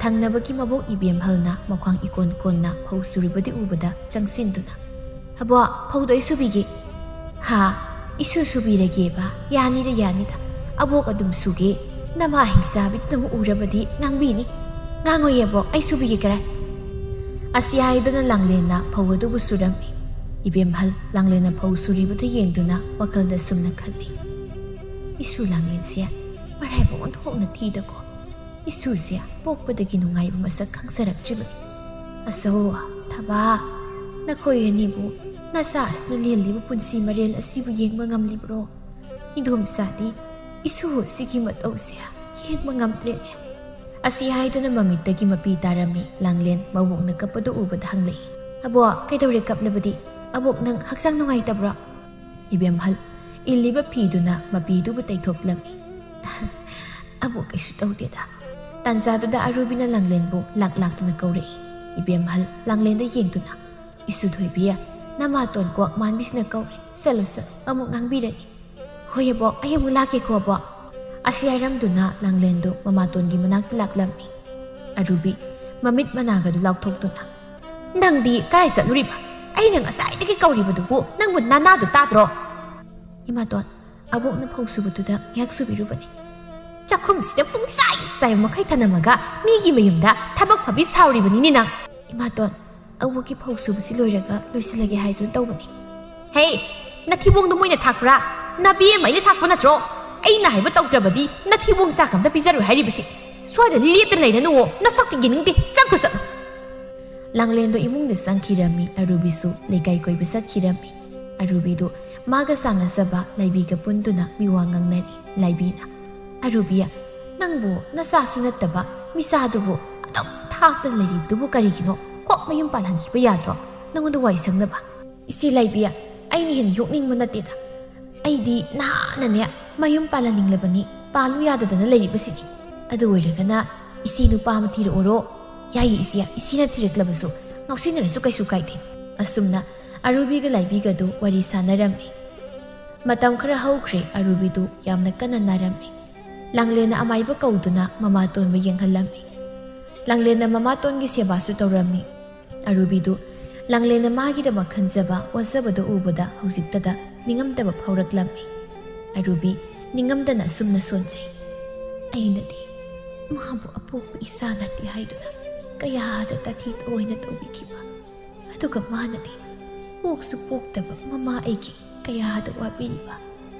ꯊꯪꯅꯕꯒꯤ ꯃꯕꯣꯛ ꯏꯕꯦꯝꯍꯜꯅ ꯃꯈ꯭ꯋꯥꯡ ꯏꯀꯣꯟ ꯀꯣꯟꯅ ꯐꯧ ꯁꯨꯔꯤꯕꯗꯤ ꯎꯕꯗ ꯆꯪꯁꯤꯟꯗꯨꯅ, "ꯑꯕꯣꯛ, ꯐꯧꯗꯣ ꯑꯩ ꯁꯨꯕꯤꯒꯦ꯫" "ꯍꯥ? ꯏꯁꯨ ꯁꯨꯕꯤꯔꯒꯦꯕ? ꯌꯥꯅꯤꯗ, ꯌꯥꯅꯤꯗ꯫ ꯑꯕꯣꯛ ꯑꯗꯨꯝ ꯁꯨꯒꯦ꯫ ꯅꯃꯥ ꯍꯤꯡꯆꯥꯕꯤꯗꯨꯅ ꯑꯃꯨꯛ ꯎꯔꯕꯗꯤ ꯉꯥꯡꯕꯤꯅꯤ꯫" "ꯉꯥꯡꯉꯣꯏꯌꯦ ꯑꯕꯣꯛ, ꯑꯩ ꯁꯨꯕꯤꯒꯦ ꯀꯔꯥꯏ꯫" ꯑꯁꯤ ꯍꯥꯏꯗꯨꯅ ꯂꯥꯡꯂꯦꯟꯅ ꯐꯧ ꯑꯗꯨꯕꯨ ꯁꯨꯔꯝꯃꯤ꯫ ꯏꯕꯦꯝꯍꯜ ꯂꯥꯡꯂꯦꯟꯅ ꯐꯧ ꯁꯨꯔꯤꯕꯗꯨ ꯌꯦꯡꯗꯨꯅ ꯋꯥꯈꯜꯗ ꯁꯨꯝꯅ ꯈꯜꯂꯤ, "ꯏꯁꯨ ꯂꯥꯡꯂꯦꯟꯁꯦ ꯃꯔꯥꯏꯕꯛ ꯑꯣꯟꯊꯣꯛꯅ ꯊꯤꯗꯀꯣ꯫ ꯏꯁꯨꯁꯦ ꯄꯣꯛꯄꯗꯒꯤ ꯅꯨꯡꯉꯥꯏꯕ ꯃꯁꯛ ꯈꯪꯖꯔꯛꯇ꯭ꯔꯤꯕꯅꯤ꯫ ꯑꯁꯧ, ꯊꯕꯥ, ꯅꯈꯣꯏ ꯑꯅꯤꯕꯨ ꯅꯆꯥ ꯑꯁꯤꯅ ꯂꯦꯜꯂꯤꯕ ꯄꯨꯟꯁꯤ ꯃꯔꯦꯜ ꯑꯁꯤꯕꯨ ꯌꯦꯡꯕ ꯉꯝꯂꯤꯕ꯭ꯔꯣ? ꯏꯗꯣꯝꯆꯥꯗꯤ ꯏꯁꯨ ꯑꯁꯤꯒꯤ ꯃꯇꯧꯁꯦ ꯌꯦꯡꯕ ꯉꯝꯗ꯭ꯔꯦꯅꯦ꯫" ꯑꯁꯤ ꯍꯥꯏꯗꯨꯅ ꯃꯃꯤꯠꯇꯒꯤ ꯃꯄꯤ ꯇꯥꯔꯝꯃꯤ꯫ ꯂꯥꯡꯂꯦꯟ ꯃꯕꯣꯛꯅ ꯀꯞꯄꯗꯨ ꯎꯕꯗ ꯍꯪꯂꯛꯏ, "ꯑꯕꯣꯛ, ꯀꯩꯗꯧꯔꯦ ꯀꯞꯂꯕꯗꯤ? ꯑꯕꯣꯛ, ꯅꯪ ꯍꯛꯆꯥꯡ ꯅꯨꯡꯉꯥꯏꯇꯕ꯭ꯔꯣ?" ꯏꯕꯦꯝꯍꯜ ꯏꯜꯂꯤꯕ ꯐꯤꯗꯨꯅ ꯃꯄꯤꯗꯨꯕꯨ ꯇꯩꯊꯣꯛꯂꯝꯃꯤ꯫ "ꯑꯕꯣꯛ, ꯀꯩꯁꯨ ꯇꯧꯗꯦꯗ꯫" ꯇꯥꯟꯖꯥꯗꯨꯗ ꯑꯔꯨꯕꯤꯅ ꯂꯥꯡꯂꯦꯟꯕꯨ ꯂꯥꯛ ꯂꯥꯛꯇꯨꯅ ꯀꯧꯔꯛꯏ꯫ ꯏꯕꯦꯝꯍꯜ ꯂꯥꯡꯂꯦꯟꯗ ꯌꯦꯡꯗꯨꯅ, "ꯏꯁꯨ ꯊꯣꯏꯕꯤ, ꯅꯃꯥꯇꯣꯟ ꯀ꯭ꯋꯥꯛ ꯃꯥꯟꯕꯤꯁꯤꯅ ꯀꯧꯔꯦ꯫ ꯆꯠꯂꯨ, ꯆꯠꯂꯨ, ꯑꯃꯨꯛ ꯉꯥꯡꯕꯤꯔꯅꯤ꯫" "ꯍꯣꯏ ꯑꯕꯣꯛ, ꯑꯩ ꯑꯃꯨꯛ ꯂꯥꯛꯀꯦꯀꯣ ꯑꯕꯣꯛ꯫" ꯑꯁꯤ ꯍꯥꯏꯔꯝꯗꯨꯅ ꯂꯥꯡꯂꯦꯟꯗꯨ ꯃꯃꯥꯇꯣꯟꯒꯤ ꯃꯅꯥꯛꯇ ꯂꯥꯛꯂꯝꯃꯤ꯫ ꯑꯔꯨꯕꯤ ꯃꯃꯤꯠ ꯃꯅꯥꯒꯗꯨ ꯂꯥꯎꯊꯣꯛꯇꯨꯅ, "ꯅꯪꯗꯤ ꯀꯗꯥꯏ ꯆꯠꯂꯨꯔꯤꯕ? ꯑꯩꯅ ꯉꯁꯥꯏꯗꯒꯤ ꯀꯧꯔꯤꯕꯗꯨꯕꯨ ꯅꯪꯕꯨ ꯅꯅꯥꯗꯨ ꯇꯥꯗ꯭ꯔꯣ?" "ꯏꯃꯥꯇꯣꯟ, ꯑꯕꯣꯛꯅ ꯐꯧ ꯁꯨꯕꯗꯨꯗ ꯉꯥꯏꯍꯥꯛ ꯁꯨꯕꯤꯔꯨꯕꯅꯤ꯫" "ꯆꯥꯛꯈꯨꯝꯁꯤꯗ ꯄꯨꯡꯆꯥꯏ ꯆꯥꯏꯕ ꯃꯈꯩ ꯊꯅꯝꯃꯒ ꯃꯤꯒꯤ ꯃꯌꯨꯝꯗ ꯊꯕꯛ ꯐꯕꯤ ꯁꯥꯎꯔꯤꯕꯅꯤꯅꯦ ꯅꯪ꯫" "ꯏꯃꯥꯇꯣꯟ, ꯑꯕꯣꯛꯀꯤ ꯐꯧ ꯁꯨꯕꯁꯤ ꯂꯣꯏꯔꯒ ꯂꯣꯏꯁꯤꯜꯂꯒꯦ ꯍꯥꯏꯗꯨꯅ ꯇꯧꯕꯅꯤ꯫" "ꯍꯦ, ꯅꯊꯤꯕꯣꯡꯗꯣ ꯃꯣꯏꯅ ꯊꯥꯛꯄ꯭ꯔꯥ? ꯅꯕꯦꯝꯃ ꯑꯩꯅ ꯊꯥꯛꯄ ꯅꯠꯇ꯭ꯔꯣ? ꯑꯩꯅ ꯍꯥꯏꯕ ꯇꯧꯗ꯭ꯔꯕꯗꯤ ꯅꯊꯤꯕꯣꯡ ꯆꯥꯛ ꯑꯝꯇ ꯄꯤꯖꯔꯣꯏ ꯍꯥꯏꯔꯤꯕꯁꯤ꯫ ꯁ꯭ꯋꯥꯏꯗ ꯂꯦꯞꯇꯅ ꯂꯩꯔꯅꯨꯋꯣ, ꯅꯁꯛꯇꯤ ꯌꯦꯡꯅꯤꯡꯗꯦ, ꯆꯪꯈ꯭ꯔꯣ ꯆꯠꯂꯣ꯫" ꯂꯥꯡꯂꯦꯟꯗꯣ ꯏꯃꯨꯡꯗ ꯆꯪꯈꯤꯔꯝꯃꯤ, ꯑꯔꯨꯕꯤꯁꯨ ꯂꯩꯀꯥꯏ ꯀꯣꯏꯕ ꯆꯠꯈꯤꯔꯝꯃꯤ꯫ ꯑꯔꯨꯕꯤꯗꯨ ꯃꯥꯒ ꯆꯥꯟꯅꯖꯕ ꯂꯥꯏꯕꯤꯒ ꯄꯨꯟꯗꯨꯅ ꯃꯤꯋꯥ ꯉꯥꯡꯅꯔꯤ꯫ ꯂꯥꯏꯕꯤꯅ, "ꯑꯔꯨꯕꯤ, ꯅꯪꯕꯨ ꯅꯆꯥꯁꯨ ꯅꯠꯇꯕ ꯃꯤꯆꯥꯗꯨꯕꯨ ꯑꯗꯨꯝ ꯊꯥꯛꯇꯅ ꯂꯩꯔꯤꯕꯗꯨꯕꯨ ꯀꯔꯤꯒꯤꯅꯣ? ꯀꯣꯛ ꯃꯌꯨꯝ ꯄꯥꯜꯍꯟꯈꯤꯕ ꯌꯥꯗ꯭ꯔꯣ? ꯅꯉꯣꯟꯗ ꯋꯥꯏ ꯁꯪꯅꯕ꯫" "ꯏꯆꯦ ꯂꯥꯏꯕꯤ, ꯑꯩꯅ ꯍꯦꯟꯅ ꯌꯣꯛꯅꯤꯡꯕ ꯅꯠꯇꯦꯗ꯫ ꯑꯩꯗꯤ ꯅꯍꯥꯟꯅꯅꯦ ꯃꯌꯨꯝ ꯄꯥꯜꯍꯟꯅꯤꯡꯂꯕꯅꯤ, ꯄꯥꯜꯂꯨ ꯌꯥꯗꯗꯅ ꯂꯩꯔꯤꯕꯁꯤꯅꯤ꯫ ꯑꯗꯨ ꯑꯣꯏꯔꯒꯅ ꯏꯆꯦ ꯅꯨꯄꯥ ꯑꯃ ꯊꯤꯔꯛꯑꯣꯔꯣ?" "ꯌꯥꯏꯌꯦ ꯏꯆꯦ, ꯏꯆꯦꯅ ꯊꯤꯔꯛꯂꯕꯁꯨ ꯉꯥꯎꯁꯤꯟꯅꯔꯁꯨ ꯀꯩꯁꯨ ꯀꯥꯏꯗꯦ꯫" ꯑꯁꯨꯝꯅ ꯑꯔꯨꯕꯤꯒ ꯂꯥꯏꯕꯤꯒꯗꯨ ꯋꯥꯔꯤ ꯁꯥꯟꯅꯔꯝꯃꯤ꯫ ꯃꯇꯝ ꯈꯔ ꯍꯧꯈ꯭ꯔꯦ, ꯑꯔꯨꯕꯤꯗꯨ ꯌꯥꯝꯅ ꯀꯟꯅ ꯅꯥꯔꯝꯃꯤ꯫ ꯂꯥꯡꯂꯦꯟꯅ ꯑꯃꯥꯏꯕ ꯀꯧꯗꯨꯅ ꯃꯃꯥꯇꯣꯟꯕꯨ ꯌꯦꯡꯍꯜꯂꯝꯃꯤ꯫ ꯂꯥꯡꯂꯦꯟꯅ ꯃꯃꯥꯇꯣꯟꯒꯤ ꯁꯦꯕꯥꯁꯨ ꯇꯧꯔꯝꯃꯤ꯫ ꯑꯔꯨꯕꯤꯗꯨ ꯂꯥꯡꯂꯦꯟꯅ ꯃꯥꯒꯤꯗꯃꯛ ꯈꯟꯖꯕ ꯋꯥꯖꯕꯗꯨ ꯎꯕꯗ ꯍꯧꯖꯤꯛꯇꯗ ꯅꯤꯡꯉꯝꯗꯕ ꯐꯥꯎꯔꯛꯂꯝꯃꯤ꯫ ꯑꯔꯨꯕꯤ ꯅꯤꯡꯉꯝꯗꯅ ꯑꯁꯨꯝꯅ ꯁꯣꯟꯖꯩ꯫ ꯑꯩꯅꯗꯤ ꯃꯥꯕꯨ ꯑꯄꯣꯛꯄ ꯏꯆꯥ ꯅꯠꯇꯦ ꯍꯥꯏꯗꯨꯅ ꯀꯌꯥꯗ ꯇꯥꯊꯤ ꯇꯑꯣꯏꯅ ꯇꯧꯕꯤꯈꯤꯕ꯫ ꯑꯗꯨꯒ ꯃꯥꯅꯗꯤ ꯄꯣꯛꯁꯨ ꯄꯣꯛꯇꯕ ꯃꯃꯥ ꯑꯩꯒꯤ ꯀꯌꯥꯗ ꯋꯥꯕꯤꯔꯤꯕ꯫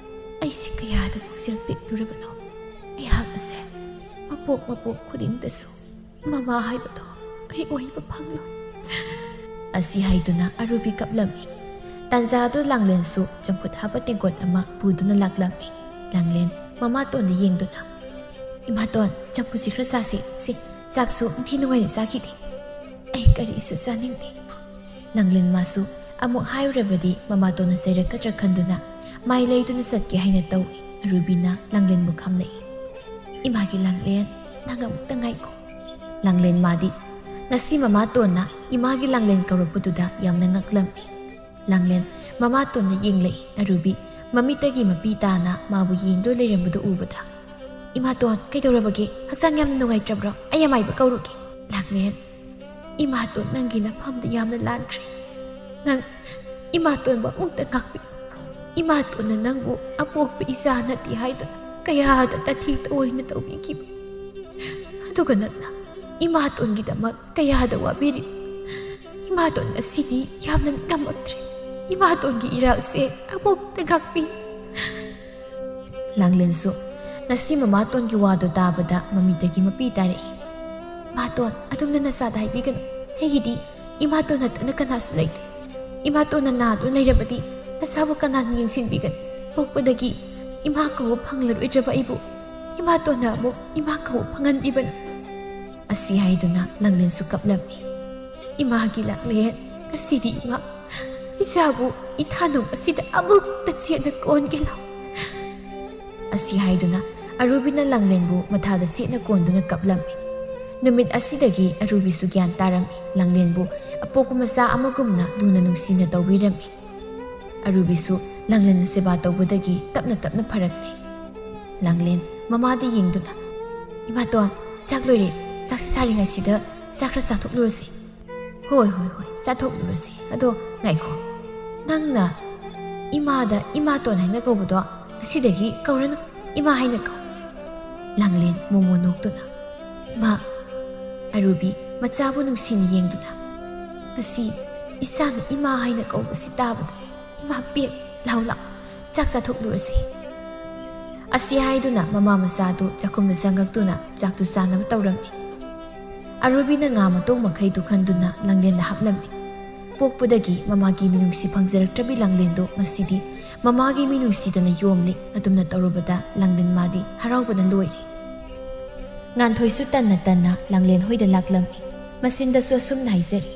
ꯑꯩꯁꯦ ꯀꯌꯥꯗ ꯄꯨꯛꯆꯦꯜ ꯄꯤꯛꯂꯨꯔꯕꯅꯣ꯫ ꯑꯩꯍꯥꯛ ꯑꯁꯦ ꯃꯄꯣꯛ ꯃꯄꯣꯛ ꯈꯨꯗꯤꯡꯗꯁꯨ ꯃꯃꯥ ꯍꯥꯏꯕꯗꯣ ꯑꯩ ꯑꯣꯏꯕ ꯐꯪꯂꯣꯏ꯫ ꯑꯁꯤ ꯍꯥꯏꯗꯨꯅ ꯑꯔꯨꯕꯤ ꯀꯞꯂꯝꯃꯤ꯫ ꯇꯥꯟꯖꯥꯗꯨ ꯂꯥꯡꯂꯦꯟꯁꯨ ꯆꯝꯐꯨꯠ ꯍꯥꯞꯄ ꯇꯦꯡꯀꯣꯠ ꯑꯃ ꯄꯨꯗꯨꯅ ꯂꯥꯛꯂꯝꯃꯤ꯫ ꯂꯥꯡꯂꯦꯟ ꯃꯃꯥꯇꯣꯟꯗ ꯌꯦꯡꯗꯨꯅ, "ꯏꯃꯥꯇꯣꯟ, ꯆꯝꯐꯨꯠꯁꯤ ꯈꯔ ꯆꯥꯁꯤ꯫ ꯁꯤ ꯆꯥꯛꯁꯨ ꯏꯟꯊꯤ ꯅꯨꯡꯉꯥꯏꯅ ꯆꯥꯈꯤꯗꯦ꯫ ꯑꯩ ꯀꯔꯤꯁꯨ ꯆꯥꯅꯤꯡꯗꯦ꯫" ꯂꯥꯡꯂꯦꯟ ꯃꯥꯁꯨ ꯑꯃꯨꯛ ꯍꯥꯏꯔꯨꯔꯕꯗꯤ ꯃꯃꯥꯇꯣꯟꯅ ꯆꯩꯔꯛꯀꯗ꯭ꯔꯥ ꯈꯟꯗꯨꯅ ꯃꯥꯏ ꯂꯩꯗꯨꯅ ꯆꯠꯀꯦ ꯍꯥꯏꯅ ꯇꯧꯏ꯫ ꯑꯔꯨꯕꯤꯅ ꯂꯥꯡꯂꯦꯟꯕꯨ ꯈꯥꯝꯂꯛꯏ꯫ "ꯏꯃꯥꯒꯤ ꯂꯥꯡꯂꯦꯟ, ꯅꯪ ꯑꯃꯨꯛꯇ ꯉꯥꯏꯈꯣ꯫" ꯂꯥꯡꯂꯦꯟ ꯃꯥꯗꯤ ꯉꯁꯤ ꯃꯃꯥꯇꯣꯟꯅ ꯏꯃꯥꯒꯤ ꯂꯥꯡꯂꯦꯟ ꯀꯧꯔꯛꯄꯗꯨꯗ ꯌꯥꯝꯅ ꯉꯛꯂꯝꯃꯤ꯫ ꯂꯥꯡꯂꯦꯟ ꯃꯃꯥꯇꯣꯟꯅ ꯌꯦꯡꯂꯛꯏ꯫ ꯑꯔꯨꯕꯤ ꯃꯃꯤꯠꯇꯒꯤ ꯃꯄꯤ ꯇꯥꯅ ꯃꯥꯕꯨ ꯌꯦꯡꯗꯨꯅ ꯂꯩꯔꯝꯕꯗꯨ ꯎꯕꯗ, "ꯏꯃꯥꯇꯣꯟ, ꯀꯩꯗꯧꯔꯕꯒꯦ? ꯍꯛꯆꯥꯡ ꯌꯥꯝꯅ ꯅꯨꯡꯉꯥꯏꯇ꯭ꯔꯕ꯭ꯔꯣ? ꯑꯩ ꯑꯃꯥꯏꯕ ꯀꯧꯔꯨꯒꯦ꯫" "ꯂꯥꯡꯂꯦꯟ, ꯏꯃꯥꯇꯣꯟ ꯅꯪꯒꯤ ꯅꯐꯝꯗ ꯌꯥꯝꯅ ꯂꯥꯟꯈ꯭ꯔꯦ꯫ ꯅꯪ ꯏꯃꯥꯇꯣꯟꯕꯨ ꯑꯃꯨꯛꯇ ꯉꯥꯛꯄꯤꯌꯨ꯫ ꯏꯃꯥꯇꯣꯟꯅ ꯅꯪꯕꯨ ꯑꯄꯣꯛꯄ ꯏꯆꯥ ꯅꯠꯇꯦ ꯍꯥꯏꯗꯨꯅ ꯀꯌꯥꯗ ꯇꯥꯊꯤ ꯇꯑꯣꯏꯅ ꯇꯧꯕꯤꯈꯤꯕ꯫ ꯑꯗꯨꯒ ꯅꯪꯅ ꯏꯃꯥꯇꯣꯟꯒꯤꯗꯃꯛ ꯀꯌꯥꯗ ꯋꯥꯕꯤꯔꯤ꯫ ꯏꯃꯥꯇꯣꯟ ꯉꯁꯤꯗꯤ ꯌꯥꯝꯅ ꯅꯤꯡꯉꯝꯃꯛꯇ꯭ꯔꯦ꯫ ꯏꯃꯥꯇꯣꯟꯒꯤ ꯏꯔꯥꯜꯁꯦ ꯑꯃꯨꯛꯇ ꯉꯥꯛꯄꯤꯌꯨ꯫" ꯂꯥꯡꯂꯦꯟꯁꯨ ꯉꯁꯤ ꯃꯃꯥꯇꯣꯟꯒꯤ ꯋꯥꯗꯨ ꯇꯥꯕꯗ ꯃꯃꯤꯠꯇꯒꯤ ꯃꯄꯤ ꯇꯥꯔꯛꯏ꯫ "ꯃꯥꯇꯣꯟ, ꯑꯗꯨꯝꯅ ꯅꯆꯥꯗ ꯍꯥꯏꯕꯤꯒꯅꯨ꯫ ꯑꯩꯒꯤꯗꯤ ꯏꯃꯥꯇꯣꯟ ꯅꯠꯇꯅ ꯀꯅꯥꯁꯨ ꯂꯩꯇꯦ꯫ ꯏꯃꯥꯇꯣꯟꯅ ꯅꯥꯗꯨꯅ ꯂꯩꯔꯕꯗꯤ ꯅꯆꯥꯕꯨ ꯀꯅꯥꯅ ꯌꯦꯡꯁꯤꯟꯕꯤꯒꯅꯤ? ꯄꯣꯛꯄꯗꯒꯤ ꯏꯃꯥ ꯀꯧꯕ ꯐꯪꯂꯔꯣꯏꯗ꯭ꯔꯕ ꯑꯩꯕꯨ ꯏꯃꯥꯇꯣꯟꯅ ꯑꯃꯨꯛ ꯏꯃꯥ ꯀꯧꯕ ꯐꯪꯍꯟꯕꯤꯕꯅꯤ꯫" ꯑꯁꯤ ꯍꯥꯏꯗꯨꯅ ꯂꯥꯡꯂꯦꯟꯁꯨ ꯀꯞꯂꯝꯃꯤ꯫ "ꯏꯃꯥꯒꯤ ꯂꯥꯡꯂꯦꯟ, ꯉꯁꯤꯗꯤ ꯏꯃꯥ, ꯏꯆꯥꯕꯨ ꯏꯊꯥꯅꯨꯡ ꯑꯁꯤꯗ ꯑꯃꯨꯛꯇ ꯆꯦꯠꯅ ꯀꯣꯟꯒꯦ ꯂꯥꯎ꯫" ꯑꯁꯤ ꯍꯥꯏꯗꯨꯅ ꯑꯔꯨꯕꯤꯅ ꯂꯥꯡꯂꯦꯟꯕꯨ ꯃꯊꯥꯗ ꯆꯦꯠꯅ ꯀꯣꯟꯗꯨꯅ ꯀꯞꯂꯝꯃꯤ꯫ ꯅꯨꯃꯤꯠ ꯑꯁꯤꯗꯒꯤ ꯑꯔꯨꯕꯤꯁꯨ ꯒ꯭ꯌꯥꯟ ꯇꯥꯔꯝꯃꯤ꯫ ꯂꯥꯡꯂꯦꯟꯕꯨ ꯑꯄꯣꯛꯄ ꯃꯆꯥ ꯑꯃꯒꯨꯝꯅ ꯂꯨꯅ ꯅꯨꯡꯁꯤꯅ ꯇꯧꯕꯤꯔꯝꯃꯤ꯫ ꯑꯔꯨꯕꯤꯁꯨ ꯂꯥꯡꯂꯦꯟꯅ ꯁꯦꯕꯥ ꯇꯧꯕꯗꯒꯤ ꯇꯞꯅ ꯇꯞꯅ ꯐꯔꯛꯂꯦ꯫ ꯂꯥꯡꯂꯦꯟ ꯃꯃꯥꯗ ꯌꯦꯡꯗꯨꯅ, "ꯏꯃꯥꯇꯣꯟ, ꯆꯥꯛ ꯂꯣꯏꯔꯦ꯫ ꯆꯥꯛꯁꯤ ꯁꯥꯔꯤꯉꯩꯁꯤꯗ ꯆꯥꯛ ꯈꯔ ꯆꯥꯊꯣꯛꯂꯨꯔꯁꯤ꯫" "ꯍꯣꯏ, ꯍꯣꯏ, ꯍꯣꯏ, ꯆꯥꯊꯣꯛꯂꯨꯔꯁꯤ꯫ ꯑꯗꯣ ꯉꯥꯏꯈꯣ, ꯅꯪꯅ ꯏꯃꯥꯗ ꯏꯃꯥꯇꯣꯟ ꯍꯥꯏꯅ ꯀꯧꯕꯗꯣ ꯉꯁꯤꯗꯒꯤ ꯀꯧꯔꯅꯨ, ꯏꯃꯥ ꯍꯥꯏꯅ ꯀꯧ꯫" ꯂꯥꯡꯂꯦꯟ ꯃꯣꯃꯣ ꯅꯣꯛꯇꯨꯅ, "ꯏꯃꯥ, ꯑꯔꯨꯕꯤ ꯃꯆꯥꯕꯨ ꯅꯨꯡꯁꯤꯅ ꯌꯦꯡꯗꯨꯅ, ꯉꯁꯤ ꯏꯆꯥꯅ ꯏꯃꯥ ꯍꯥꯏꯅ ꯀꯧꯕꯁꯤ ꯇꯥꯕꯗ ꯏꯃꯥ ꯄꯦꯟ꯫ ꯂꯥꯎ, ꯂꯥꯎ, ꯆꯥꯛ ꯆꯥꯊꯣꯛꯂꯨꯔꯁꯤ꯫" ꯑꯁꯤ ꯍꯥꯏꯗꯨꯅ ꯃꯃꯥ ꯃꯆꯥꯗꯨ ꯆꯥꯛꯈꯨꯝꯗ ꯆꯪꯉꯛꯇꯨꯅ ꯆꯥꯛꯇꯨ ꯆꯥꯅꯕ ꯇꯧꯔꯝꯃꯤ꯫ ꯑꯔꯨꯕꯤꯅ ꯉꯥ ꯃꯇꯣꯡ ꯃꯈꯩꯗꯨ ꯈꯟꯗꯨꯅ ꯂꯥꯡꯂꯦꯟꯗ ꯍꯥꯞꯂꯝꯃꯤ꯫ ꯄꯣꯛꯄꯗꯒꯤ ꯃꯃꯥꯒꯤ ꯃꯤꯅꯨꯡꯁꯤ ꯐꯪꯖꯔꯛꯇ꯭ꯔꯕꯤ ꯂꯥꯡꯂꯦꯟꯗꯨ ꯉꯁꯤꯗꯤ ꯃꯃꯥꯒꯤ ꯃꯤꯅꯨꯡꯁꯤꯗꯅ ꯌꯣꯝꯂꯤ꯫ ꯑꯗꯨꯝꯅ ꯇꯧꯔꯨꯕꯗ ꯂꯥꯡꯂꯦꯟ ꯃꯥꯗꯤ ꯍꯔꯥꯎꯕꯅ ꯂꯣꯏꯔꯦ꯫ ꯉꯥꯟꯊꯣꯏꯁꯨ ꯇꯟꯅ ꯇꯟꯅ ꯂꯥꯡꯂꯦꯟ ꯍꯣꯏꯗ ꯂꯥꯛꯂꯝꯃꯤ꯫ ꯃꯆꯤꯟꯗꯁꯨ ꯑꯁꯨꯝꯅ ꯍꯥꯏꯖꯔꯤ,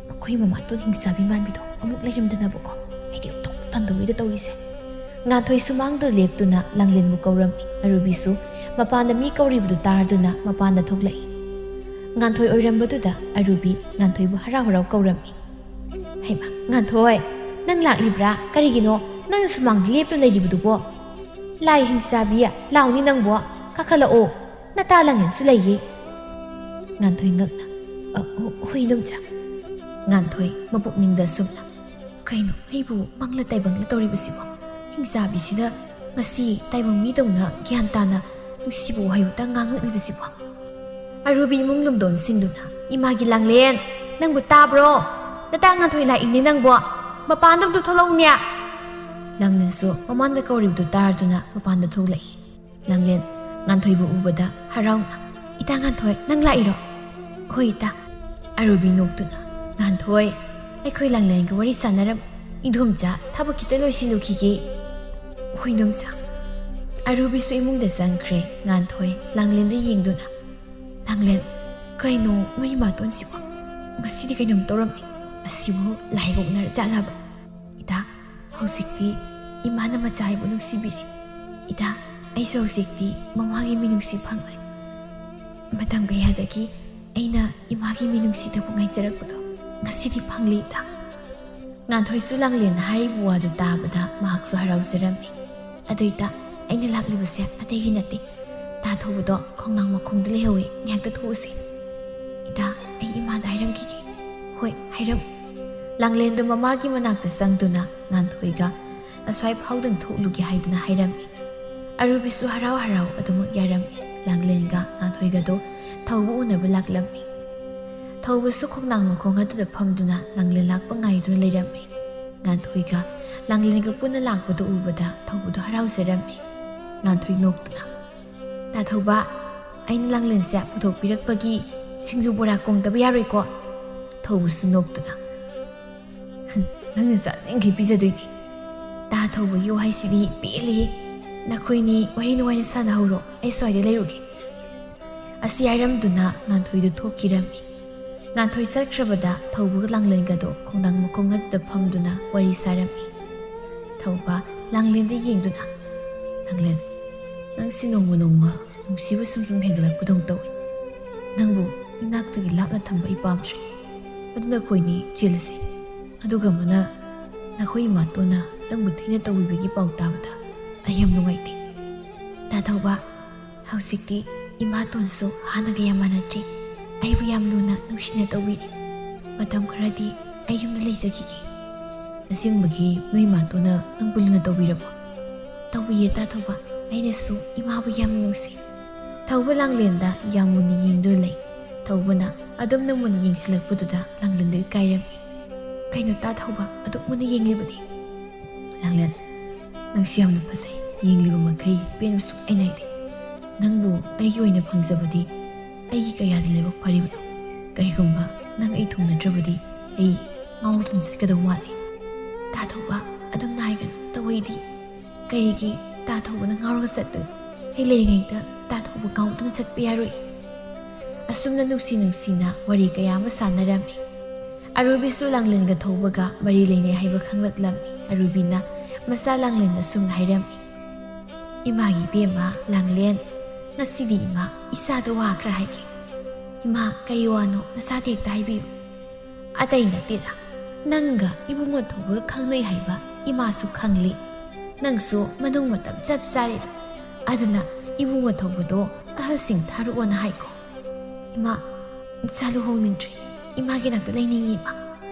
"ꯃꯈꯣꯏ ꯃꯃꯥꯇꯣꯟ ꯍꯤꯡꯆꯥꯕꯤ ꯃꯥꯟꯕꯤꯗꯣ ꯑꯃꯨꯛ ꯂꯩꯔꯝꯗꯅꯕꯀꯣ꯫ ꯑꯩꯗꯤ ꯑꯣꯟꯊꯣꯛ ꯇꯟꯗꯧꯔꯤꯗ ꯇꯧꯔꯤꯁꯦ꯫" ꯉꯥꯟꯊꯣꯏ ꯁꯨꯃꯥꯡꯗꯨ ꯂꯦꯞꯇꯨꯅ ꯂꯥꯡꯂꯦꯟꯕꯨ ꯀꯧꯔꯝꯃꯤ꯫ ꯑꯔꯨꯕꯤꯁꯨ ꯃꯄꯥꯟꯗ ꯃꯤ ꯀꯧꯔꯤꯕꯗꯨ ꯇꯥꯔꯗꯨꯅ ꯃꯄꯥꯟꯗ ꯊꯣꯛꯂꯛꯏ꯫ ꯉꯥꯟꯊꯣꯏ ꯑꯣꯏꯔꯝꯕꯗꯨꯗ ꯑꯔꯨꯕꯤ ꯉꯥꯟꯊꯣꯏꯕꯨ ꯍꯔꯥꯎ ꯍꯔꯥꯎ ꯀꯧꯔꯝꯃꯤ꯫ "ꯍꯩꯃꯥ, ꯉꯥꯟꯊꯣꯏ, ꯅꯪ ꯂꯥꯛꯂꯤꯕ꯭ꯔꯥ? ꯀꯔꯤꯒꯤꯅꯣ ꯅꯪꯅ ꯁꯨꯃꯥꯡꯗ ꯂꯦꯞꯇꯨꯅ ꯂꯩꯔꯤꯕꯗꯨꯕꯣ? ꯂꯥꯏ ꯍꯤꯡꯆꯥꯕꯤ, ꯂꯥꯎꯅꯤ ꯅꯪꯕꯣ, ꯀꯥꯈꯠꯂꯛꯑꯣ, ꯅꯇꯥ ꯂꯥꯡꯂꯦꯟꯁꯨ ꯂꯩꯌꯦ꯫" ꯉꯥꯟꯊꯣꯏ ꯉꯛꯅ, "ꯑ, ꯍꯣ-, ꯍꯣꯏ, ꯏꯅꯣꯝꯆꯥ꯫" ꯉꯥꯟꯊꯣꯏ ꯃꯄꯨꯛꯅꯤꯡꯗ ꯁꯨꯝꯅ, "ꯀꯩꯅꯣ ꯑꯩꯕꯨ ꯃꯪꯂ ꯇꯥꯏꯕꯪꯂ ꯇꯧꯔꯤꯕꯁꯤꯕꯣ? ꯍꯤꯡꯆꯥꯕꯤꯁꯤꯗ ꯉꯁꯤ ꯇꯥꯏꯕꯪ ꯃꯤꯗꯧꯅ ꯒ꯭ꯌꯥꯟ ꯇꯥꯅ ꯅꯨꯡꯁꯤꯕ ꯋꯥꯍꯩ ꯉꯥꯡꯉꯛꯂꯤꯕꯁꯤꯕꯣ?" ꯑꯔꯨꯕꯤ ꯏꯃꯨꯡ ꯂꯨꯝꯗꯣꯟꯁꯤꯡꯗꯨꯅ, "ꯏꯃꯥꯒꯤ ꯂꯥꯡꯂꯦꯟ, ꯅꯪꯕꯨ ꯇꯥꯕ꯭ꯔꯣ? ꯅꯇꯥ ꯉꯥꯟꯊꯣꯏ ꯂꯥꯛꯏꯅꯦ ꯅꯪꯕꯣ꯫ ꯃꯄꯥꯟꯗ ꯑꯝꯇ ꯊꯣꯛꯂꯛꯎꯅꯦ꯫" ꯂꯥꯡꯂꯦꯟꯁꯨ ꯃꯃꯥꯟꯗ ꯀꯧꯔꯤꯕꯗꯨ ꯇꯥꯔꯗꯨꯅ ꯃꯄꯥꯟꯗ ꯊꯣꯛꯂꯛꯏ꯫ ꯂꯥꯡꯂꯦꯟ ꯉꯥꯟꯊꯣꯏꯕꯨ ꯎꯕꯗ ꯍꯔꯥꯎꯅ, "ꯏꯇꯥ ꯉꯥꯟꯊꯣꯏ, ꯅꯪ ꯂꯥꯛꯏꯔꯣ?" "ꯍꯣꯏ, ꯏꯇꯥ꯫" ꯑꯔꯨꯕꯤ ꯅꯣꯛꯇꯨꯅ, "ꯉꯥꯟꯊꯣꯏ, ꯑꯩꯈꯣꯏ ꯂꯥꯡꯂꯦꯟꯒ ꯋꯥꯔꯤ ꯁꯥꯟꯅꯔꯝ꯫ ꯏꯗꯣꯝꯆꯥ, ꯊꯕꯛ ꯈꯤꯇ ꯂꯣꯏꯁꯤꯜꯂꯨꯈꯤꯒꯦ꯫" "ꯍꯣꯏ, ꯏꯗꯣꯝꯆꯥ꯫" ꯑꯔꯨꯕꯤꯁꯨ ꯏꯃꯨꯡꯗ ꯆꯪꯈ꯭ꯔꯦ꯫ ꯉꯥꯟꯊꯣꯏ ꯂꯥꯡꯂꯦꯟꯗ ꯌꯦꯡꯗꯨꯅ, "ꯂꯥꯡꯂꯦꯟ, ꯀꯩꯅꯣ ꯅꯣꯏ ꯏꯃꯥꯇꯣꯟꯁꯤꯕꯣ? ꯉꯁꯤꯗꯤ ꯀꯩꯅꯣꯝ ꯇꯧꯔꯝꯃꯤ꯫ ꯑꯁꯤꯕꯨ ꯂꯥꯏꯒ ꯑꯣꯛꯅꯔ ꯖꯥꯠꯂꯕ? ꯏꯇꯥ, ꯍꯧꯖꯤꯛꯇꯤ ꯏꯃꯥꯅ ꯃꯆꯥ ꯍꯥꯏꯕꯨ ꯅꯨꯡꯁꯤꯕꯤꯔꯦ꯫ ꯏꯇꯥ, ꯑꯩꯁꯨ ꯍꯧꯖꯤꯛꯇꯤ ꯃꯃꯥꯒꯤ ꯃꯤꯅꯨꯡꯁꯤ ꯐꯪꯂꯦ꯫ ꯃꯇꯝ ꯀꯌꯥꯗꯒꯤ ꯑꯩꯅ ꯏꯃꯥꯒꯤ ꯃꯤꯅꯨꯡꯁꯤꯗꯕꯨ ꯉꯥꯏꯖꯔꯛꯄꯗꯣ ꯉꯁꯤꯗꯤ ꯐꯪꯂꯦ, ꯏꯇꯥ꯫" ꯉꯥꯟꯊꯣꯏꯁꯨ ꯂꯥꯡꯂꯦꯟꯅ ꯍꯥꯏꯔꯤꯕ ꯋꯥꯗꯨ ꯇꯥꯕꯗ ꯃꯍꯥꯛꯁꯨ ꯍꯔꯥꯎꯖꯔꯝꯃꯤ꯫ "ꯑꯗꯨ ꯏꯇꯥ, ꯑꯩꯅ ꯂꯥꯛꯂꯤꯕꯁꯦ ꯑꯇꯩꯒꯤ ꯅꯠꯇꯦ꯫ ꯇꯥ ꯊꯧꯕꯗꯣ ꯈꯣꯡꯅꯥꯡ ꯃꯈꯣꯡꯗ ꯂꯩꯍꯧꯋꯤ, ꯉꯥꯏꯍꯥꯛꯇ ꯊꯣꯛꯎꯁꯤ꯫ ꯏꯇꯥ, ꯑꯩ ꯏꯃꯥꯗ ꯍꯥꯏꯔꯝꯈꯤꯒꯦ꯫ ꯍꯣꯏ, ꯍꯥꯏꯔꯝ꯫ ꯂꯥꯡꯂꯦꯟꯗꯣ ꯃꯃꯥꯒꯤ ꯃꯅꯥꯛꯇ ꯆꯪꯗꯨꯅ ꯉꯥꯟꯊꯣꯏꯒ ꯑꯁ꯭ꯋꯥꯏ ꯐꯥꯎꯗꯪ ꯊꯣꯛꯂꯨꯒꯦ ꯍꯥꯏꯗꯨꯅ ꯍꯥꯏꯔꯝꯃꯤ꯫ ꯑꯔꯨꯕꯤꯁꯨ ꯍꯔꯥꯎ ꯍꯔꯥꯎ ꯑꯗꯨꯃꯛ ꯌꯥꯔꯝꯃꯤ꯫ ꯂꯥꯡꯂꯦꯟꯒ ꯉꯥꯟꯊꯣꯏꯒꯗꯣ ꯊꯧꯕ ꯎꯅꯕ ꯂꯥꯛꯂꯝꯃꯤ꯫ ꯊꯧꯕꯁꯨ ꯈꯣꯡꯅꯥꯡ ꯃꯈꯣꯡ ꯑꯗꯨꯗ ꯐꯝꯗꯨꯅ ꯂꯥꯡꯂꯦꯟ ꯂꯥꯛꯄ ꯉꯥꯏꯗꯨꯅ ꯂꯩꯔꯝꯃꯤ꯫ ꯉꯥꯟꯊꯣꯏꯒ ꯂꯥꯡꯂꯦꯟꯒ ꯄꯨꯟꯅ ꯂꯥꯛꯄꯗꯨ ꯎꯕꯗ ꯊꯧꯕꯗꯨ ꯍꯔꯥꯎꯖꯔꯝꯃꯤ꯫ ꯉꯥꯟꯊꯣꯏ ꯅꯣꯛꯇꯨꯅ, "ꯇꯥ ꯊꯧꯕ, ꯑꯩꯅ ꯂꯥꯡꯂꯦꯟꯁꯦ ꯄꯨꯊꯣꯛꯄꯤꯔꯛꯄꯒꯤ ꯁꯤꯡꯖꯨ ꯕꯣꯔꯥ ꯀꯣꯡꯗꯕ ꯌꯥꯔꯣꯏꯀꯣ?" ꯊꯧꯕꯁꯨ ꯅꯣꯛꯇꯨꯅ, "ꯅꯪꯅ ꯆꯥꯅꯤꯡꯈꯩ ꯄꯤꯖꯗꯣꯏꯅꯤ꯫ ꯇꯥ ꯊꯧꯕꯒꯤ ꯋꯥꯍꯩꯁꯤꯗꯤ ꯄꯦꯜꯂꯦꯍꯦ꯫ ꯅꯈꯣꯏꯅꯤ ꯋꯥꯔꯤ ꯅꯨꯡꯉꯥꯏꯅ ꯁꯥꯟꯅꯍꯧꯔꯣ, ꯑꯩ ꯁ꯭ꯋꯥꯏꯗ ꯂꯩꯔꯨꯒꯦ꯫" ꯑꯁꯤ ꯍꯥꯏꯔꯝꯗꯨꯅ ꯉꯥꯟꯊꯣꯏꯗꯨ ꯊꯣꯛꯈꯤꯔꯝꯃꯤ꯫ ꯉꯥꯟꯊꯣꯏ ꯆꯠꯈ꯭ꯔꯕꯗ ꯊꯧꯕꯒ ꯂꯥꯡꯂꯦꯟꯒꯗꯣ ꯈꯣꯡꯅꯥꯡ ꯃꯈꯣꯡ ꯑꯗꯨꯗ ꯐꯝꯗꯨꯅ ꯋꯥꯔꯤ ꯁꯥꯔꯝꯃꯤ꯫ ꯊꯧꯕ ꯂꯥꯡꯂꯦꯟꯗ ꯌꯦꯡꯗꯨꯅ, "ꯂꯥꯡꯂꯦꯟ, ꯅꯪꯁꯤ ꯅꯣꯡꯃ ꯅꯣꯡꯃ ꯅꯨꯡꯁꯤꯕ ꯁꯨꯝ ꯁꯨꯝ ꯍꯦꯟꯒꯠꯂꯛꯄꯗꯧ ꯇꯧꯏ꯫ ꯅꯪꯕꯨ ꯏꯅꯥꯛꯇꯒꯤ ꯂꯥꯞꯅ ꯊꯝꯕ ꯑꯩ ꯄꯥꯝꯗ꯭ꯔꯦ꯫ ꯑꯗꯨꯅ ꯑꯩꯈꯣꯏꯅꯤ ꯆꯦꯜꯂꯁꯤ꯫ ꯑꯗꯨꯒ ꯑꯃꯅ ꯅꯈꯣꯏ ꯏꯃꯥꯇꯣꯟꯅ ꯅꯪꯕꯨ ꯊꯤꯅ ꯇꯧꯕꯤꯕꯒꯤ ꯄꯥꯎ ꯇꯥꯕꯗ ꯑꯩ ꯌꯥꯝ ꯅꯨꯡꯉꯥꯏꯇꯦ꯫ ꯇꯥ ꯊꯧꯕ, ꯍꯧꯖꯤꯛꯇꯤ ꯏꯃꯥꯇꯣꯟꯁꯨ ꯍꯥꯟꯅꯒ ꯌꯥꯝ ꯃꯥꯟꯅꯗ꯭ꯔꯤ꯫ ꯑꯩꯕꯨ ꯌꯥꯝ ꯂꯨꯅ ꯅꯨꯡꯁꯤꯅ ꯇꯧꯕꯤꯔꯤ꯫ ꯃꯇꯝ ꯈꯔꯗꯤ ꯑꯩ ꯌꯨꯝꯗ ꯂꯩꯖꯈꯤꯒꯦ꯫" "ꯑꯁꯦꯡꯕꯒꯤ ꯅꯣꯏ ꯏꯃꯥꯇꯣꯟꯅ ꯅꯪꯕꯨ ꯂꯨꯅ ꯇꯧꯕꯤꯔꯕꯣ?" "ꯇꯧꯕꯤꯌꯦ ꯇꯥ ꯊꯧꯕ, ꯑꯩꯅꯁꯨ ꯏꯃꯥꯕꯨ ꯌꯥꯝꯅ ꯅꯨꯡꯁꯤ꯫" ꯊꯧꯕ ꯂꯥꯡꯂꯦꯟꯗ ꯌꯥꯝ ꯃꯨꯟꯅ ꯌꯦꯡꯗꯨꯅ ꯂꯩ꯫ ꯊꯧꯕꯅ ꯑꯗꯨꯝꯅ ꯃꯨꯟꯅ ꯌꯦꯡꯁꯤꯜꯂꯛꯄꯗꯨꯗ ꯂꯥꯡꯂꯦꯟꯗꯨ ꯏꯀꯥꯏꯔꯝꯃꯤ꯫ "ꯀꯩꯅꯣ ꯇꯥ ꯊꯧꯕ, ꯑꯗꯨꯛ ꯃꯨꯟꯅ ꯌꯦꯡꯂꯤꯕꯗꯤ?" "ꯂꯥꯡꯂꯦꯟ, ꯅꯪꯁꯤ ꯌꯥꯝꯅ ꯐꯖꯩ꯫ ꯌꯦꯡꯂꯤꯕ ꯃꯈꯩ ꯄꯦꯟꯕ ꯁꯨꯛꯂꯩ ꯅꯥꯏꯗꯦ꯫ ꯅꯪꯕꯨ ꯑꯩꯒꯤ ꯑꯣꯏꯅ ꯐꯪꯖꯕꯗꯤ ꯑꯩꯒꯤ ꯀꯌꯥꯗ ꯂꯥꯏꯕꯛ ꯐꯔꯤꯕꯅꯣ꯫ ꯀꯔꯤꯒꯨꯝꯕ ꯅꯪ ꯑꯩ ꯊꯨꯡꯅꯗ꯭ꯔꯕꯗꯤ ꯑꯩ ꯉꯥꯎꯗꯨꯅ ꯆꯠꯀꯗꯧ ꯃꯥꯜꯂꯤ꯫" "ꯇꯥ ꯊꯧꯕ, ꯑꯗꯨꯝꯅ ꯍꯥꯏꯒꯅꯨ꯫ ꯇꯧꯍꯩꯗꯤ꯫ ꯀꯔꯤꯒꯤ ꯇꯥ ꯊꯧꯕꯅ ꯉꯥꯎꯔꯒ ꯆꯠꯇꯣꯏꯅꯣ? ꯑꯩ ꯂꯩꯔꯤꯉꯩꯗ ꯇꯥ ꯊꯧꯕ ꯉꯥꯎꯗꯨꯅ ꯆꯠꯄ ꯌꯥꯔꯣꯏ꯫" ꯑꯁꯨꯝꯅ ꯅꯨꯡꯁꯤ ꯅꯨꯡꯁꯤꯅ ꯋꯥꯔꯤ ꯀꯌꯥ ꯑꯃ ꯁꯥꯟꯅꯔꯝꯃꯤ꯫ ꯑꯔꯨꯕꯤꯁꯨ ꯂꯥꯡꯂꯦꯟꯒ ꯊꯧꯕꯒ ꯃꯔꯤ ꯂꯩꯅꯩ ꯍꯥꯏꯕ ꯈꯪꯂꯛꯂꯝꯃꯤ꯫ ꯑꯔꯨꯕꯤꯅ ꯃꯆꯥ ꯂꯥꯡꯂꯦꯟꯗ ꯁꯨꯝꯅ ꯍꯥꯏꯔꯝꯃꯤ, "ꯏꯃꯥꯒꯤ ꯏꯕꯦꯝꯃ ꯂꯥꯡꯂꯦꯟ, ꯉꯁꯤꯗꯤ ꯏꯃꯥ ꯏꯆꯥꯗ ꯋꯥ ꯈꯔ ꯍꯥꯏꯒꯦ꯫ ꯏꯃꯥ, ꯀꯔꯤ ꯋꯥꯅꯣ ꯅꯆꯥꯗ ꯍꯦꯛꯇ ꯍꯥꯏꯕꯤꯌꯨ꯫" "ꯑꯇꯩ ꯅꯠꯇꯦꯗ, ꯅꯪꯒ ꯏꯕꯨꯡꯉꯣ ꯊꯧꯕꯒ ꯈꯪꯅꯩ ꯍꯥꯏꯕ ꯏꯃꯥꯁꯨ ꯈꯪꯂꯤ꯫ ꯅꯪꯁꯨ ꯃꯅꯨꯡ ꯃꯇꯝ ꯆꯞ ꯆꯥꯔꯦꯗꯣ꯫ ꯑꯗꯨꯅ ꯏꯕꯨꯡꯉꯣ ꯊꯧꯕꯗꯣ ꯑꯍꯜꯁꯤꯡ ꯊꯥꯔꯛꯑꯣꯅ ꯍꯥꯏꯀꯣ꯫ ꯏꯃꯥ, ꯏꯆꯥ ꯂꯨꯍꯣꯡꯅꯤꯡꯗ꯭ꯔꯦ꯫ ꯏꯃꯥꯒꯤ ꯅꯥꯛꯇ ꯂꯩꯅꯤꯡꯉꯤ, ꯏꯃꯥ꯫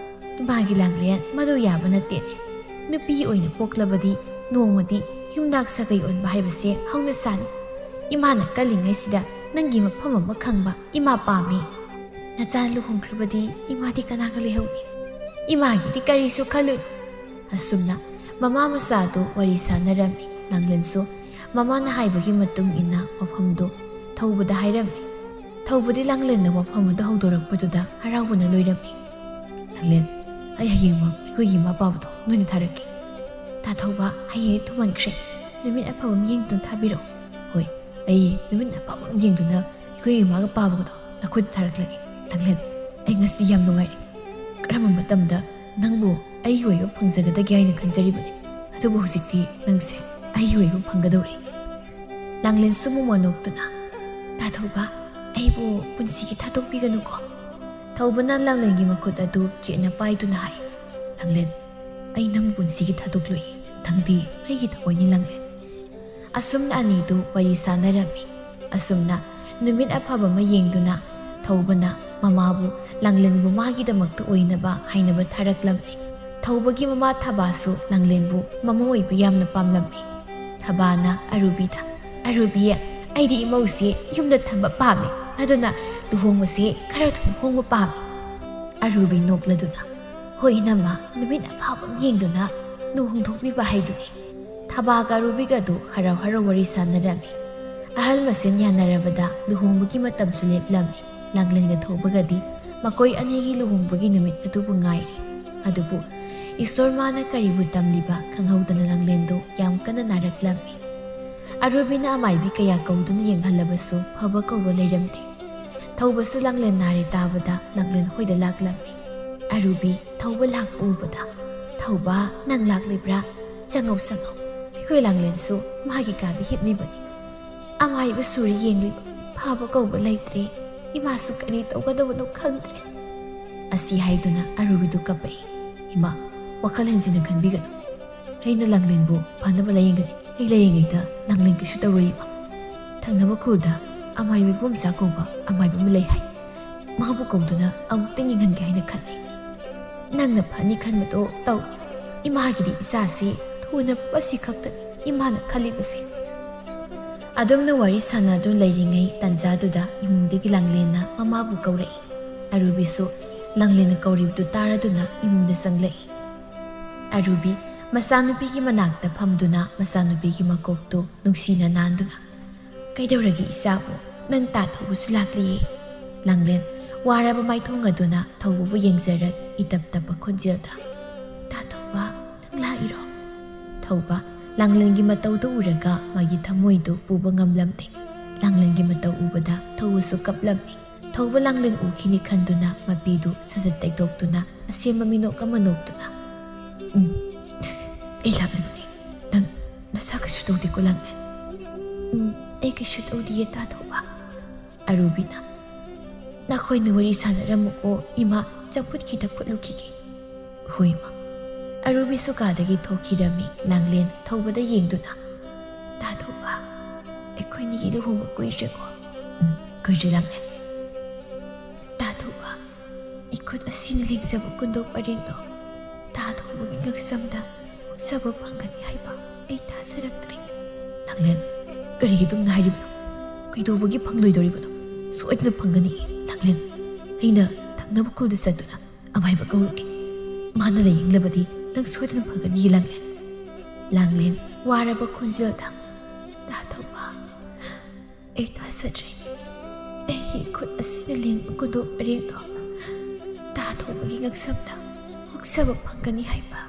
ꯏꯃꯥꯒꯤ ꯂꯥꯡꯂꯦꯟ ꯃꯗꯨ ꯌꯥꯕ ꯅꯠꯇꯦꯅꯦ꯫ ꯅꯨꯄꯤ ꯑꯣꯏꯅ ꯄꯣꯛꯂꯕꯗꯤ ꯅꯣꯡꯃꯗꯤ ꯌꯨꯝꯅꯥꯛ ꯁꯥꯒꯩ ꯑꯣꯟꯕ ꯍꯥꯏꯕꯁꯦ ꯍꯧꯅ ꯁꯥꯅꯤ꯫ ꯏꯃꯥꯅ ꯀꯜꯂꯤꯉꯩꯁꯤꯗ ꯅꯪꯒꯤ ꯃꯐꯝ ꯑꯃ ꯈꯪꯕ ꯏꯃꯥ ꯄꯥꯝꯃꯤ꯫ ꯅꯆꯥ ꯂꯨꯍꯣꯡꯈ꯭ꯔꯕꯗꯤ ꯏꯃꯥꯗꯤ ꯀꯅꯥꯒ ꯂꯩꯍꯧꯅꯤ? ꯏꯃꯥꯒꯤꯗꯤ ꯀꯔꯤꯁꯨ ꯈꯜꯂꯨꯅꯨ꯫ ꯑꯁꯨꯝꯅ ꯃꯃꯥ ꯃꯆꯥꯗꯨ ꯋꯥꯔꯤ ꯁꯥꯟꯅꯔꯝꯃꯤ꯫ ꯂꯥꯡꯂꯦꯟꯁꯨ ꯃꯃꯥꯅ ꯍꯥꯏꯕꯒꯤ ꯃꯇꯨꯡ ꯏꯟꯅ ꯋꯥꯐꯝꯗꯨ ꯊꯧꯕꯗ ꯍꯥꯏꯔꯝꯃꯤ꯫ ꯊꯧꯕꯗꯤ ꯂꯥꯡꯂꯦꯟꯅ ꯋꯥꯐꯝ ꯑꯗꯨ ꯍꯧꯗꯣꯔꯛꯄꯗꯨꯗ ꯍꯔꯥꯎꯕꯅ ꯂꯣꯏꯔꯝꯃꯤ꯫ "ꯂꯥꯡꯂꯦꯟ, ꯑꯩ ꯍꯌꯦꯡꯃꯛ ꯑꯩꯈꯣꯏꯒꯤ ꯏꯃꯥ ꯄꯥꯕꯗꯣ ꯅꯣꯏꯗ ꯊꯥꯔꯛꯀꯦ꯫ ꯇꯥ ꯊꯧꯕ, ꯍꯌꯦꯡꯗꯤ ꯊꯨꯃꯟꯈ꯭ꯔꯦ꯫ ꯅꯨꯃꯤꯠ ꯑꯐꯕ ꯑꯃ ꯌꯦꯡꯗꯨꯅ ꯊꯥꯕꯤꯔꯛꯑꯣ꯫" "ꯍꯣꯏ, ꯑꯩ ꯅꯨꯃꯤꯠ ꯑꯐꯕ ꯑꯃ ꯌꯦꯡꯗꯨꯅ ꯑꯩꯈꯣꯏꯒꯤ ꯏꯃꯥꯒ ꯄꯥꯕꯒꯗꯣ ꯅꯈꯨꯠꯇ ꯊꯥꯔꯛꯂꯒꯦ꯫ ꯂꯥꯡꯂꯦꯟ, ꯑꯩ ꯉꯁꯤꯗꯤ ꯌꯥꯝ ꯅꯨꯡꯉꯥꯏꯔꯦ꯫ ꯀꯔꯝꯕ ꯃꯇꯝꯗ ꯅꯪꯕꯨ ꯑꯩꯒꯤ ꯑꯣꯏꯕ ꯐꯪꯖꯒꯗꯒꯦ ꯍꯥꯏꯅ ꯈꯟꯖꯔꯤꯕꯅꯤ꯫ ꯑꯗꯨꯕꯨ ꯍꯧꯖꯤꯛꯇꯤ ꯅꯪꯁꯦ ꯑꯩꯒꯤ ꯑꯣꯏꯕ ꯐꯪꯒꯗꯧꯔꯦ꯫" ꯂꯥꯡꯂꯦꯟꯁꯨ ꯃꯨꯛ ꯅꯣꯛꯇꯨꯅ, "ꯇꯥ ꯊꯧꯕ, ꯑꯩꯕꯨ ꯄꯨꯟꯁꯤꯒꯤ ꯊꯥꯗꯣꯛꯄꯤꯒꯅꯨꯀꯣ꯫" ꯊꯧꯕꯅ ꯂꯥꯡꯂꯦꯟꯒꯤ ꯃꯈꯨꯠ ꯑꯗꯨ ꯆꯦꯠꯅ ꯄꯥꯏꯗꯨꯅ ꯍꯥꯏ, "ꯂꯥꯡꯂꯦꯟ, ꯑꯩ ꯅꯪ ꯄꯨꯟꯁꯤꯒꯤ ꯊꯥꯗꯣꯛꯂꯣꯏ꯫ ꯅꯪꯗꯤ ꯑꯩꯒꯤ ꯊꯋꯥꯏꯅꯤ, ꯂꯥꯡꯂꯦꯟ꯫" ꯑꯁꯨꯝꯅ ꯑꯅꯤꯗꯨ ꯋꯥꯔꯤ ꯁꯥꯟꯅꯔꯝꯃꯤ꯫ ꯑꯁꯨꯝꯅ ꯅꯨꯃꯤꯠ ꯑꯐꯕ ꯑꯃ ꯌꯦꯡꯗꯨꯅ ꯊꯧꯕꯅ ꯃꯃꯥꯕꯨ ꯂꯥꯡꯂꯦꯟꯕꯨ ꯃꯥꯒꯤꯗꯃꯛꯇ ꯑꯣꯏꯅꯕ ꯍꯥꯏꯅꯕ ꯊꯥꯔꯛꯂꯝꯃꯤ꯫ ꯊꯧꯕꯒꯤ ꯃꯃꯥ ꯊꯕꯥꯁꯨ ꯂꯥꯡꯂꯦꯟꯕꯨ ꯃꯃꯥ ꯑꯣꯏꯕ ꯌꯥꯝꯅ ꯄꯥꯝꯂꯝꯃꯤ꯫ ꯊꯕꯥꯅ ꯑꯔꯨꯕꯤꯗ, "ꯑꯔꯨꯕꯤ, ꯑꯩꯗꯤ ꯏꯃꯧꯁꯦ ꯌꯨꯝꯗ ꯊꯝꯕ ꯄꯥꯝꯃꯤ꯫ ꯑꯗꯨꯅ ꯂꯨꯍꯣꯡꯕꯁꯦ ꯈꯔ ꯊꯨꯅ ꯍꯣꯡꯕ ꯄꯥꯝꯃꯤ꯫" ꯑꯔꯨꯕꯤ ꯅꯣꯛꯂꯗꯨꯅ, "ꯍꯣꯏ ꯏꯅꯝꯃ, ꯅꯨꯃꯤꯠ ꯑꯐꯕ ꯑꯃ ꯌꯦꯡꯗꯨꯅ ꯂꯨꯍꯣꯡꯊꯣꯛꯄꯤꯕ ꯍꯥꯏꯗꯨꯅꯤ꯫" ꯊꯕꯥꯒ ꯑꯔꯨꯕꯤꯒꯗꯨ ꯍꯔꯥꯎ ꯍꯔꯥꯎ ꯋꯥꯔꯤ ꯁꯥꯟꯅꯔꯝꯃꯤ꯫ ꯑꯍꯜ ꯃꯁꯦꯟ ꯌꯥꯅꯔꯕꯗ ꯂꯨꯍꯣꯡꯕꯒꯤ ꯃꯇꯝꯁꯨ ꯂꯦꯞꯂꯝꯃꯤ꯫ ꯂꯥꯡꯂꯦꯟꯒ ꯊꯧꯕꯒꯗꯤ ꯃꯈꯣꯏ ꯑꯅꯤꯒꯤ ꯂꯨꯍꯣꯡꯕꯒꯤ ꯅꯨꯃꯤꯠ ꯑꯗꯨꯕꯨ ꯉꯥꯏꯔꯤ꯫ ꯑꯗꯨꯕꯨ ꯏꯁꯣꯔ ꯃꯥꯅ ꯀꯔꯤꯕꯨ ꯇꯝꯂꯤꯕ ꯈꯪꯍꯧꯗꯅ ꯂꯥꯡꯂꯦꯟꯗꯨ ꯌꯥꯝ ꯀꯟꯅ ꯅꯥꯔꯛꯂꯝꯃꯤ꯫ ꯑꯔꯨꯕꯤꯅ ꯑꯃꯥꯏꯕꯤ ꯀꯌꯥ ꯀꯧꯗꯨꯅ ꯌꯦꯡꯍꯜꯂꯕꯁꯨ ꯐꯕ ꯀꯧꯕ ꯂꯩꯔꯝꯗꯦ꯫ ꯊꯧꯕꯁꯨ ꯂꯥꯡꯂꯦꯟ ꯅꯥꯔꯦ ꯇꯥꯕꯗ ꯂꯥꯡꯂꯦꯟ ꯍꯣꯏꯗ ꯂꯥꯛꯂꯝꯃꯤ꯫ ꯑꯔꯨꯕꯤ ꯊꯧꯕ ꯂꯥꯛꯄ ꯎꯕꯗ, "ꯊꯧꯕ, ꯅꯪ ꯂꯥꯛꯂꯤꯕ꯭ꯔꯥ? ꯆꯪꯉꯧ, ꯆꯪꯉꯧ꯫ ꯑꯩꯈꯣꯏ ꯂꯥꯡꯂꯦꯟꯁꯨ ꯃꯥꯒꯤ ꯀꯥꯗ ꯍꯤꯞꯂꯤꯕꯅꯤ꯫ ꯑꯃꯥꯏꯕ ꯁꯨꯔꯤ ꯌꯦꯡꯂꯤꯕ, ꯐꯕ ꯀꯧꯕ ꯂꯩꯇ꯭ꯔꯦ꯫ ꯏꯃꯥꯁꯨ ꯀꯔꯤ ꯇꯧꯒꯗꯕꯅꯣ ꯈꯪꯗ꯭ꯔꯦ꯫" ꯑꯁꯤ ꯍꯥꯏꯗꯨꯅ ꯑꯔꯨꯕꯤꯗꯨ ꯀꯞꯄꯛꯏ꯫ "ꯏꯃꯥ, ꯋꯥꯈꯜ ꯍꯦꯟꯖꯤꯟꯅ ꯈꯟꯕꯤꯒꯅꯨ꯫ ꯑꯩꯅ ꯂꯥꯡꯂꯦꯟꯕꯨ ꯐꯅꯕ ꯂꯥꯌꯦꯡꯒꯅꯤ꯫ ꯑꯩ ꯂꯩꯔꯤꯉꯩꯗ ꯂꯥꯡꯂꯦꯟ ꯀꯩꯁꯨ ꯇꯧꯔꯣꯏ, ꯏꯃꯥ꯫ ꯊꯪꯅꯕ ꯈꯨꯜꯗ ꯑꯃꯥꯏꯕ ꯏꯕꯣꯝꯆꯥ ꯀꯧꯕ ꯑꯃꯥꯏꯕ ꯑꯃ ꯂꯩ ꯍꯥꯏ꯫ ꯃꯥꯕꯨ ꯀꯧꯗꯨꯅ ꯑꯃꯨꯛꯇꯪ ꯌꯦꯡꯍꯟꯒꯦ ꯍꯥꯏꯅ ꯈꯜꯂꯤ꯫ ꯅꯪꯅ ꯐꯅꯤ ꯈꯟꯕꯗꯣ ꯇꯧ꯫ ꯏꯃꯥꯒꯤꯗꯤ ꯏꯆꯥꯁꯤ ꯊꯨꯅ ꯐꯕꯁꯤ ꯈꯛꯇꯅꯤ ꯏꯃꯥꯅ ꯈꯜꯂꯤꯕꯁꯦ꯫ ꯑꯗꯨꯝꯅ ꯋꯥꯔꯤ ꯁꯥꯟꯅꯗꯨꯅ ꯂꯩꯔꯤꯉꯩ ꯇꯥꯟꯖꯥꯗꯨꯗ ꯏꯃꯨꯡꯗꯒꯤ ꯂꯥꯡꯂꯦꯟꯅ ꯃꯃꯥꯕꯨ ꯀꯧꯔꯛꯏ꯫ ꯑꯔꯨꯕꯤꯁꯨ ꯂꯥꯡꯂꯦꯟꯅ ꯀꯧꯔꯤꯕꯗꯨ ꯇꯥꯔꯗꯨꯅ ꯏꯃꯨꯡꯗ ꯆꯪꯂꯛꯏ꯫ ꯑꯔꯨꯕꯤ ꯃꯆꯥꯅꯨꯄꯤꯒꯤ ꯃꯅꯥꯛꯇ ꯐꯝꯗꯨꯅ ꯃꯆꯥꯅꯨꯄꯤꯒꯤ ꯃꯀꯣꯛꯇꯨ ꯅꯨꯡꯁꯤꯅ ꯅꯥꯟꯗꯨꯅ, "ꯀꯩꯗꯧꯔꯒꯦ ꯏꯆꯥꯕꯨ? ꯅꯪ ꯇꯥ ꯊꯧꯕꯁꯨ ꯂꯥꯛꯂꯤꯌꯦ?" ꯂꯥꯡꯂꯦꯟ ꯋꯥꯔꯕ ꯃꯥꯏꯊꯣꯡ ꯑꯗꯨꯅ ꯊꯧꯕꯕꯨ ꯌꯦꯡꯖꯔꯛ ꯏꯇꯞ ꯇꯞꯄ ꯈꯣꯟꯖꯦꯜꯗ, "ꯇꯥ ꯊꯧꯕ, ꯅꯪ ꯂꯥꯛꯏꯔꯣ?" ꯊꯧꯕ ꯂꯥꯡꯂꯦꯟꯒꯤ ꯃꯇꯧꯗꯨ ꯎꯔꯒ ꯃꯥꯒꯤ ꯊꯃꯣꯏꯗꯨ ꯄꯨꯕ ꯉꯝꯂꯝꯗꯦ꯫ ꯂꯥꯡꯂꯦꯟꯒꯤ ꯃꯇꯧ ꯎꯕꯗ ꯊꯧꯕꯁꯨ ꯀꯞꯂꯝꯃꯤ꯫ ꯊꯧꯕ ꯂꯥꯡꯂꯦꯟ ꯎꯈꯤꯅꯤ ꯈꯟꯗꯨꯅ ꯃꯄꯤꯗꯨ ꯁꯠ ꯁꯠ ꯇꯩꯊꯣꯛꯇꯨꯅ ꯑꯁꯦꯝꯕ ꯃꯤꯅꯣꯛ ꯑꯃ ꯅꯣꯛꯇꯨꯅ, "ꯎꯝ, ꯑꯩ ꯂꯥꯛꯂꯤꯕꯅꯤ꯫ ꯅꯪ ꯅꯁꯥ ꯀꯩꯁꯨ ꯇꯧꯗꯦꯀꯣ ꯂꯥꯡꯂꯦꯟ?" "ꯎꯝ, ꯑꯩ ꯀꯩꯁꯨ ꯇꯧꯗꯤꯌꯦ ꯇꯥ ꯊꯧꯕ꯫" ꯑꯔꯨꯕꯤꯅ, "ꯅꯈꯣꯏꯅ ꯋꯥꯔꯤ ꯁꯥꯟꯅꯔꯝꯃꯨꯀꯣ ꯏꯃꯥ, ꯆꯝꯐꯨꯠ ꯈꯤꯇ ꯐꯨꯠꯂꯨꯈꯤꯒꯦ꯫" "ꯍꯣꯏ ꯏꯃꯥ꯫" ꯑꯔꯨꯕꯤꯁꯨ ꯀꯥꯗꯒꯤ ꯊꯣꯛꯈꯤꯔꯝꯃꯤ꯫ ꯂꯥꯡꯂꯦꯟ ꯊꯧꯕꯗ ꯌꯦꯡꯗꯨꯅ, "ꯇꯥ ꯊꯧꯕ, ꯑꯩꯈꯣꯏꯅꯤꯒꯤ ꯂꯨꯍꯣꯡꯕ ꯀꯨꯏꯗ꯭ꯔꯦꯀꯣ?" "ꯎꯝ, ꯀꯨꯏꯗ꯭ꯔꯦ ꯂꯥꯡꯂꯦꯟ꯫" "ꯇꯥ ꯊꯧꯕ, ꯏꯈꯨꯠ ꯑꯁꯤꯅ ꯂꯦꯡꯖꯕ ꯀꯨꯟꯗꯣꯛ ꯄꯔꯦꯡꯗꯣ ꯇꯥ ꯊꯧꯕꯒꯤ ꯉꯛꯁꯝꯗ ꯍꯨꯛꯆꯕ ꯐꯪꯒꯅꯤ ꯍꯥꯏꯕ ꯑꯩ ꯊꯥꯖꯔꯛꯇ꯭ꯔꯦ꯫" "ꯂꯥꯡꯂꯦꯟ, ꯀꯔꯤꯒꯤ ꯑꯗꯨꯝꯅ ꯍꯥꯏꯔꯤꯕꯅꯣ? ꯀꯩꯗꯧꯕꯒꯤ ꯐꯪꯂꯣꯏꯗꯧꯔꯤꯕꯅꯣ? ꯁꯣꯏꯗꯅ ꯐꯪꯒꯅꯤ ꯂꯥꯡꯂꯦꯟ꯫ ꯑꯩꯅ ꯊꯪꯅꯕ ꯈꯨꯜꯗ ꯆꯠꯇꯨꯅ ꯑꯃꯥꯏꯕ ꯀꯧꯔꯨꯒꯦ꯫ ꯃꯥꯅ ꯂꯥꯌꯦꯡꯂꯕꯗꯤ ꯅꯪ ꯁꯣꯏꯗꯅ ꯐꯒꯅꯤ ꯂꯥꯡꯂꯦꯟ꯫" ꯂꯥꯡꯂꯦꯟ ꯋꯥꯔꯕ ꯈꯣꯟꯖꯦꯜꯗ, "ꯇꯥ ꯊꯧꯕ, ꯑꯩ ꯊꯥꯖꯗ꯭ꯔꯦ꯫ ꯑꯩꯒꯤ ꯈꯨꯠ ꯑꯁꯤꯅ ꯂꯦꯡꯕ ꯀꯨꯟꯗꯣꯛ ꯄꯔꯦꯡꯗꯣ ꯇꯥ ꯊꯧꯕꯒꯤ ꯉꯛꯁꯝꯗ ꯍꯨꯛꯆꯕ ꯐꯪꯒꯅꯤ ꯍꯥꯏꯕ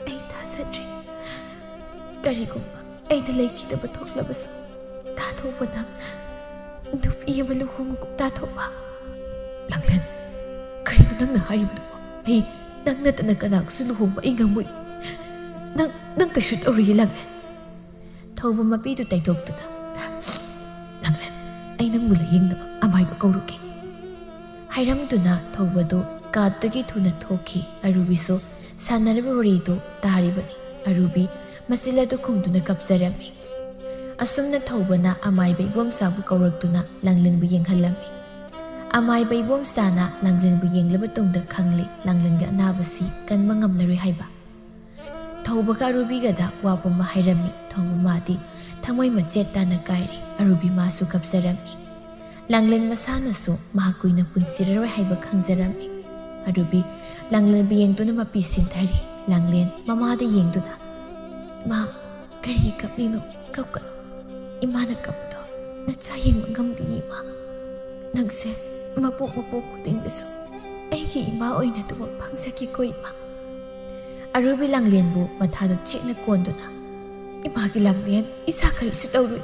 ꯑꯩ ꯊꯥꯖꯗ꯭ꯔꯦ꯫ ꯀꯔꯤꯒꯨꯝꯕ ꯑꯩꯅ ꯂꯩꯈꯤꯗꯕ ꯊꯣꯛꯂꯕꯁꯨ, ꯇꯥ ꯊꯧꯕ, ꯅꯪ ꯅꯨꯄꯤ ꯑꯃ ꯂꯨꯍꯣꯡꯉꯨ ꯇꯥ ꯊꯧꯕ꯫" "ꯂꯥꯡꯂꯦꯟ, ꯀꯔꯤꯅꯣ ꯅꯪꯅ ꯍꯥꯏꯔꯤꯕꯗꯨꯕꯣ? ꯑꯩ ꯅꯪ ꯅꯠꯇꯅ ꯀꯅꯥꯒꯁꯨ ꯂꯨꯍꯣꯡꯕ ꯑꯩ ꯉꯝꯃꯣꯏ꯫ ꯅꯪ, ꯅꯪ ꯀꯩꯁꯨ ꯇꯧꯔꯣꯏꯌꯦ ꯂꯥꯡꯂꯦꯟ꯫" ꯊꯧꯕ ꯃꯄꯤꯗꯨ ꯇꯩꯊꯣꯛꯇꯨꯅ, "ꯂꯥꯡꯂꯦꯟ, ꯑꯩ ꯅꯪꯕꯨ ꯂꯥꯌꯦꯡꯅꯕ ꯑꯃꯥꯏꯕ ꯀꯧꯔꯨꯒꯦ꯫" ꯍꯥꯏꯔꯝꯗꯨꯅ ꯊꯧꯕꯗꯨ ꯀꯥꯗꯒꯤ ꯊꯨꯅ ꯊꯣꯛꯈꯤ꯫ ꯑꯔꯨꯕꯤꯁꯨ ꯁꯥꯟꯅꯔꯤꯕ ꯋꯥꯔꯤꯗꯨ ꯇꯥꯔꯤꯕꯅꯤ꯫ ꯑꯔꯨꯕꯤ ꯃꯆꯤꯜ ꯑꯗꯨ ꯈꯨꯝꯗꯨꯅ ꯀꯞꯆꯔꯝꯃꯤ꯫ ꯑꯁꯨꯝꯅ ꯊꯧꯕꯅ ꯑꯃꯥꯏꯕ ꯏꯕꯣꯝꯆꯥꯕꯨ ꯀꯧꯔꯛꯇꯨꯅ ꯂꯥꯡꯂꯦꯟꯕꯨ ꯌꯦꯡꯍꯜꯂꯝꯃꯤ꯫ ꯑꯃꯥꯏꯕ ꯏꯕꯣꯝꯆꯥꯅ ꯂꯥꯡꯂꯦꯟꯕꯨ ꯌꯦꯡꯂꯕ ꯇꯨꯡꯗ ꯈꯪꯂꯦ ꯂꯥꯡꯂꯦꯟꯒꯤ ꯑꯅꯥꯕꯁꯤ ꯀꯟꯕ ꯉꯝꯂꯔꯣꯏ ꯍꯥꯏꯕ꯫ ꯊꯧꯕꯒ ꯑꯔꯨꯕꯤꯒꯗ ꯋꯥ ꯄꯨꯝꯕ ꯍꯥꯏꯔꯝꯃꯤ꯫ ꯊꯧꯕ ꯃꯥꯗꯤ ꯊꯃꯣꯏ ꯃꯆꯦꯠ ꯇꯥꯅ ꯀꯥꯏꯔꯦ꯫ ꯑꯔꯨꯕꯤ ꯃꯥꯁꯨ ꯀꯞꯆꯔꯝꯃꯤ꯫ ꯂꯥꯡꯂꯦꯟ ꯃꯁꯥꯅꯁꯨ ꯃꯍꯥꯛ ꯀꯨꯏꯅ ꯄꯨꯟꯁꯤꯔꯔꯣꯏ ꯍꯥꯏꯕ ꯈꯪꯖꯔꯝꯃꯤ꯫ ꯑꯔꯨꯕꯤ ꯂꯥꯡꯂꯦꯟꯕꯨ ꯌꯦꯡꯗꯨꯅ ꯃꯄꯤ ꯁꯦꯟꯊꯔꯤ꯫ ꯂꯥꯡꯂꯦꯟ ꯃꯃꯥꯗ ꯌꯦꯡꯗꯨꯅ, "ꯏꯃꯥ, ꯀꯔꯤꯒꯤ ꯀꯞꯂꯤꯅꯣ? ꯀꯞꯀꯅꯨ꯫ ꯏꯃꯥꯅ ꯀꯞꯄꯗꯣ ꯅꯆꯥ ꯌꯦꯡꯕ ꯉꯝꯗꯦ ꯏꯃꯥ꯫ ꯅꯪꯁꯦ ꯃꯄꯣꯛ ꯃꯄꯣꯛ ꯈꯨꯗꯤꯡꯗꯁꯨ ꯑꯩꯒꯤ ꯏꯃꯥ ꯑꯣꯏꯅ ꯑꯗꯨꯃꯛ ꯐꯪꯖꯈꯤꯀꯣ ꯏꯃꯥ꯫" ꯑꯔꯨꯕꯤ ꯂꯥꯡꯂꯦꯟꯕꯨ ꯃꯊꯥꯗ ꯆꯦꯠꯅ ꯀꯣꯟꯗꯨꯅ, "ꯏꯃꯥꯒꯤ ꯂꯥꯡꯂꯦꯟ, ꯏꯆꯥ ꯀꯔꯤꯁꯨ ꯇꯧꯔꯨꯏ꯫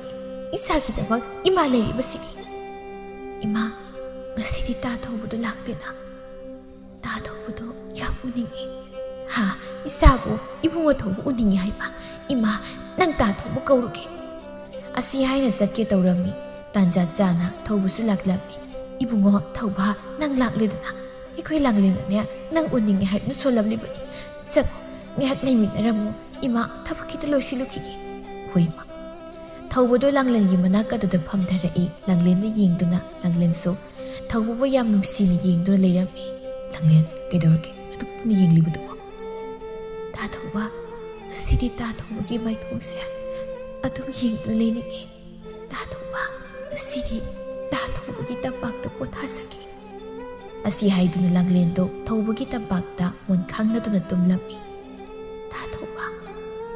ꯏꯆꯥꯒꯤꯗꯃꯛ ꯏꯃꯥ ꯂꯩꯔꯤꯕꯁꯤꯗꯤ꯫ ꯏꯃꯥ, ꯉꯁꯤꯗꯤ ꯇꯥ ꯊꯧꯕꯗꯣ ꯂꯥꯛꯇꯦꯅ꯫ ꯇꯥ ꯊꯧꯕꯗꯣ ꯌꯥꯝ ꯎꯅꯤꯡꯉꯤ꯫ ꯍꯥ, ꯏꯆꯥꯕꯨ ꯏꯕꯨꯡꯉꯣ ꯊꯧꯕ ꯎꯅꯤꯡꯉꯤ ꯍꯥꯏꯕ꯫ ꯏꯃꯥ, ꯅꯪ ꯇꯥ ꯊꯧꯕ ꯀꯧꯔꯨꯒꯦ꯫" ꯑꯁꯤ ꯍꯥꯏꯅ ꯆꯠꯀꯦ ꯇꯧꯔꯝꯃꯤ꯫ ꯇꯥꯟꯖꯥ ꯆꯥꯅ ꯊꯧꯕꯁꯨ ꯂꯥꯛꯂꯝꯃꯤ꯫ "ꯏꯕꯨꯡꯉꯣ ꯊꯧꯕ, ꯅꯪ ꯂꯥꯛꯂꯦꯗꯅ꯫ ꯑꯩꯈꯣꯏ ꯂꯥꯡꯂꯦꯟꯅꯅꯦ ꯅꯪ ꯎꯅꯤꯡꯉꯦ ꯍꯥꯏꯗꯨꯅ ꯁꯣꯜꯂꯝꯂꯤꯕꯅꯤ꯫ ꯆꯠꯂꯣ, ꯉꯥꯏꯍꯥꯛ ꯂꯩꯃꯤꯟꯅꯔꯝꯃꯨ꯫ ꯏꯃꯥ ꯊꯕꯛ ꯈꯤꯇ ꯂꯣꯏꯁꯤꯜꯂꯨꯈꯤꯒꯦ꯫" ꯍꯣꯏ ꯏꯃꯥ꯫ ꯊꯧꯕꯗꯣ ꯂꯥꯡꯂꯦꯟꯒꯤ ꯃꯅꯥꯛ ꯑꯗꯨꯗ ꯐꯝꯊꯔꯛꯏ꯫ ꯂꯥꯡꯂꯦꯟꯗ ꯌꯦꯡꯗꯨꯅ ꯂꯥꯡꯂꯦꯟꯁꯨ ꯊꯧꯕꯕꯨ ꯌꯥꯝ ꯅꯨꯡꯁꯤꯅ ꯌꯦꯡꯗꯨꯅ ꯂꯩꯔꯝꯃꯤ꯫ "ꯂꯥꯡꯂꯦꯟ, ꯀꯩꯗꯧꯔꯒꯦ ꯑꯗꯨꯛ ꯀꯨꯞꯅ ꯌꯦꯡꯂꯤꯕꯗꯨꯕꯣ?" "ꯇꯥ ꯊꯧꯕ, ꯉꯁꯤꯗꯤ ꯇꯥ ꯊꯧꯕꯒꯤ ꯃꯥꯏꯊꯣꯡꯁꯦ ꯑꯗꯨꯝ ꯌꯦꯡꯗꯨꯅ ꯂꯩꯅꯤꯡꯉꯤ꯫ ꯇꯥ ꯊꯧꯕ, ꯉꯁꯤꯗꯤ ꯇꯥ ꯊꯧꯕꯒꯤ ꯇꯝꯄꯥꯛꯇ ꯄꯣꯊꯥꯖꯒꯦ꯫" ꯑꯁꯤ ꯍꯥꯏꯗꯨꯅ ꯂꯥꯡꯂꯦꯟꯗꯣ ꯊꯧꯕꯒꯤ ꯇꯝꯄꯥꯛꯇ ꯃꯣꯟ ꯈꯥꯡꯅꯗꯨꯅ ꯇꯨꯝꯂꯝꯃꯤ꯫ "ꯇꯥ ꯊꯧꯕ,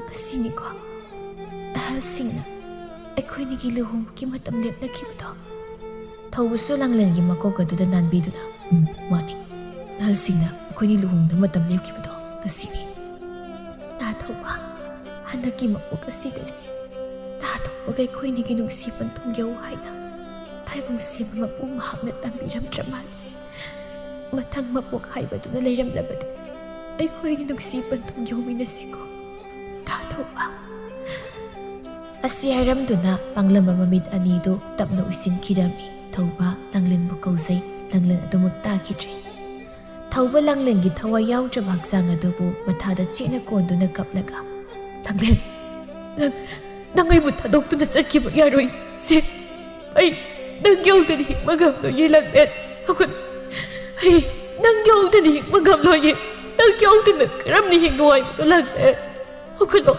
ꯉꯁꯤꯅꯤꯀꯣ ꯑꯍꯜꯁꯤꯡꯅ ꯑꯩꯈꯣꯏꯅꯤꯒꯤ ꯂꯨꯍꯣꯡꯕꯒꯤ ꯃꯇꯝ ꯂꯦꯞꯅꯈꯤꯕꯗꯣ?" ꯊꯧꯕꯁꯨ ꯂꯥꯡꯂꯦꯟꯒꯤ ꯃꯀꯣꯛ ꯑꯗꯨꯗ ꯅꯥꯟꯕꯤꯗꯨꯅ, "ꯎꯝ, ꯃꯥꯅꯤ꯫ ꯑꯍꯜꯁꯤꯡꯅ ꯑꯩꯈꯣꯏꯅꯤ ꯂꯨꯍꯣꯡꯅꯕ ꯃꯇꯝ ꯂꯦꯞꯈꯤꯕꯗꯣ ꯉꯁꯤꯅꯤ꯫" "ꯇꯥ ꯊꯧꯕ, ꯍꯟꯗꯛꯀꯤ ꯃꯄꯣꯛ ꯑꯁꯤꯗꯗꯤ ꯇꯥ ꯊꯧꯕꯒ ꯑꯩꯈꯣꯏꯅꯤꯒꯤ ꯅꯨꯡꯁꯤ ꯄꯟꯊꯨꯡ ꯌꯧ ꯍꯥꯏꯅ ꯇꯥꯏꯕꯪ ꯁꯦꯝꯕ ꯃꯄꯨ ꯃꯍꯥꯛꯅ ꯇꯝꯕꯤꯔꯝꯗ꯭ꯔ ꯃꯥꯜꯂꯦ꯫ ꯃꯊꯪ ꯃꯄꯣꯛ ꯍꯥꯏꯕꯗꯨꯅ ꯂꯩꯔꯝꯂꯕꯗꯤ ꯑꯩꯈꯣꯏꯒꯤ ꯅꯨꯡꯁꯤ ꯄꯟꯊꯨꯡ ꯌꯧꯃꯤꯟꯅꯁꯤꯀꯣ, ꯇꯥ ꯊꯧꯕ꯫" ꯑꯁꯤ ꯍꯥꯏꯔꯝꯗꯨꯅ ꯄꯥꯡꯂꯝꯕ ꯃꯃꯤꯠ ꯑꯅꯤꯗꯨ ꯇꯞꯅ ꯎꯏꯁꯤꯟꯈꯤꯔꯝꯃꯤ꯫ ꯊꯧꯕ ꯂꯥꯡꯂꯦꯟꯕꯨ ꯀꯧꯖꯩ꯫ ꯂꯥꯡꯂꯦꯟ ꯑꯗꯨꯃꯛ ꯇꯥꯈꯤꯗ꯭ꯔꯦ꯫ ꯊꯧꯕ ꯂꯥꯡꯂꯦꯟꯒꯤ ꯊꯋꯥꯏ ꯌꯥꯎꯗ꯭ꯔꯕ ꯍꯛꯆꯥꯡ ꯑꯗꯨꯕꯨ ꯃꯊꯥꯗ ꯆꯦꯠꯅ ꯀꯣꯟꯗꯨꯅ ꯀꯞꯂꯒ ꯂꯥꯡꯂꯦꯟ, ꯅꯪ, ꯅꯪ ꯑꯩꯕꯨ ꯊꯥꯗꯣꯛꯇꯨꯅ ꯆꯠꯈꯤꯕ ꯌꯥꯔꯣꯏ꯫ ꯁꯦ, ꯑꯩ ꯅꯪ ꯌꯥꯎꯗꯅ ꯍꯤꯡꯕ ꯉꯝꯂꯣꯏꯌꯦ ꯂꯥꯡꯂꯦꯟ꯫ ꯑꯩꯈꯣꯏ, ꯑꯩ ꯅꯪ ꯌꯥꯎꯗꯅ ꯍꯤꯡꯕ ꯉꯝꯂꯣꯏꯌꯦ꯫ ꯅꯪ ꯌꯥꯎꯗꯅ ꯀꯔꯝꯅ ꯍꯤꯡꯉꯣ ꯍꯥꯏꯕꯅꯣ ꯂꯥꯡꯂꯦꯟ? ꯍꯧꯒꯠꯂꯣ꯫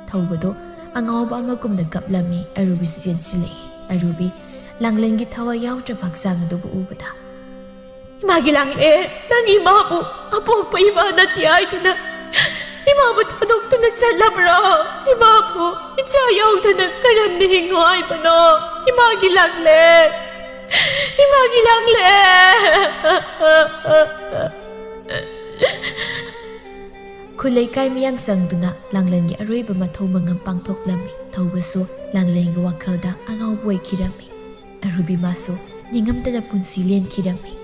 ꯊꯧꯕꯗꯣ ꯑꯉꯥꯎꯕ ꯑꯃꯒꯨꯝꯅ ꯀꯞꯂꯝꯃꯤ꯫ ꯑꯔꯨꯕꯤꯁꯨ ꯆꯦꯟꯁꯤꯜꯂꯛꯏ꯫ ꯑꯔꯨꯕꯤ, ꯂꯥꯡꯂꯦꯟꯒꯤ ꯊꯋꯥꯏ ꯌꯥꯎꯗ꯭ꯔꯕ ꯍꯛꯆꯥꯡ ꯑꯗꯨꯕꯨ ꯎꯕꯗ, "ꯏꯃꯥꯒꯤ ꯂꯥꯡꯂꯦꯟ, ꯅꯪ ꯏꯃꯥꯕꯨ ꯑꯄꯣꯛꯄ ꯏꯃꯥ ꯅꯠꯇꯦ ꯍꯥꯏꯗꯨꯅ ꯏꯃꯥꯕꯨ ꯊꯥꯗꯣꯛꯇꯨꯅ ꯆꯠꯂꯕ꯭ꯔꯣ? ꯏꯃꯥꯕꯨ ꯏꯆꯥ ꯌꯥꯎꯗꯅ ꯀꯔꯝꯅ ꯍꯤꯡꯉꯣ ꯍꯥꯏꯕꯅꯣ? ꯏꯃꯥꯒꯤ ꯂꯥꯡꯂꯦꯟ, ꯏꯃꯥꯒꯤ ꯂꯥꯡꯂꯦꯟ!" ꯈꯨꯜ ꯂꯩꯀꯥꯏ ꯃꯤꯌꯥꯝ ꯆꯪꯗꯨꯅ ꯂꯥꯡꯂꯦꯟꯒꯤ ꯑꯔꯣꯏꯕ ꯃꯊꯧ ꯃꯉꯝ ꯄꯥꯡꯊꯣꯛꯂꯝꯃꯤ꯫ ꯊꯧꯕꯁꯨ ꯂꯥꯡꯂꯦꯟꯒꯤ ꯋꯥꯈꯜꯗ ꯑꯉꯥꯎꯕ ꯑꯣꯏꯈꯤꯔꯝꯃꯤ꯫ ꯑꯔꯨꯕꯤ ꯃꯥꯁꯨ ꯅꯤꯡꯉꯝꯗꯅ ꯄꯨꯟꯁꯤ ꯂꯦꯟꯈꯤꯔꯝꯃꯤ꯫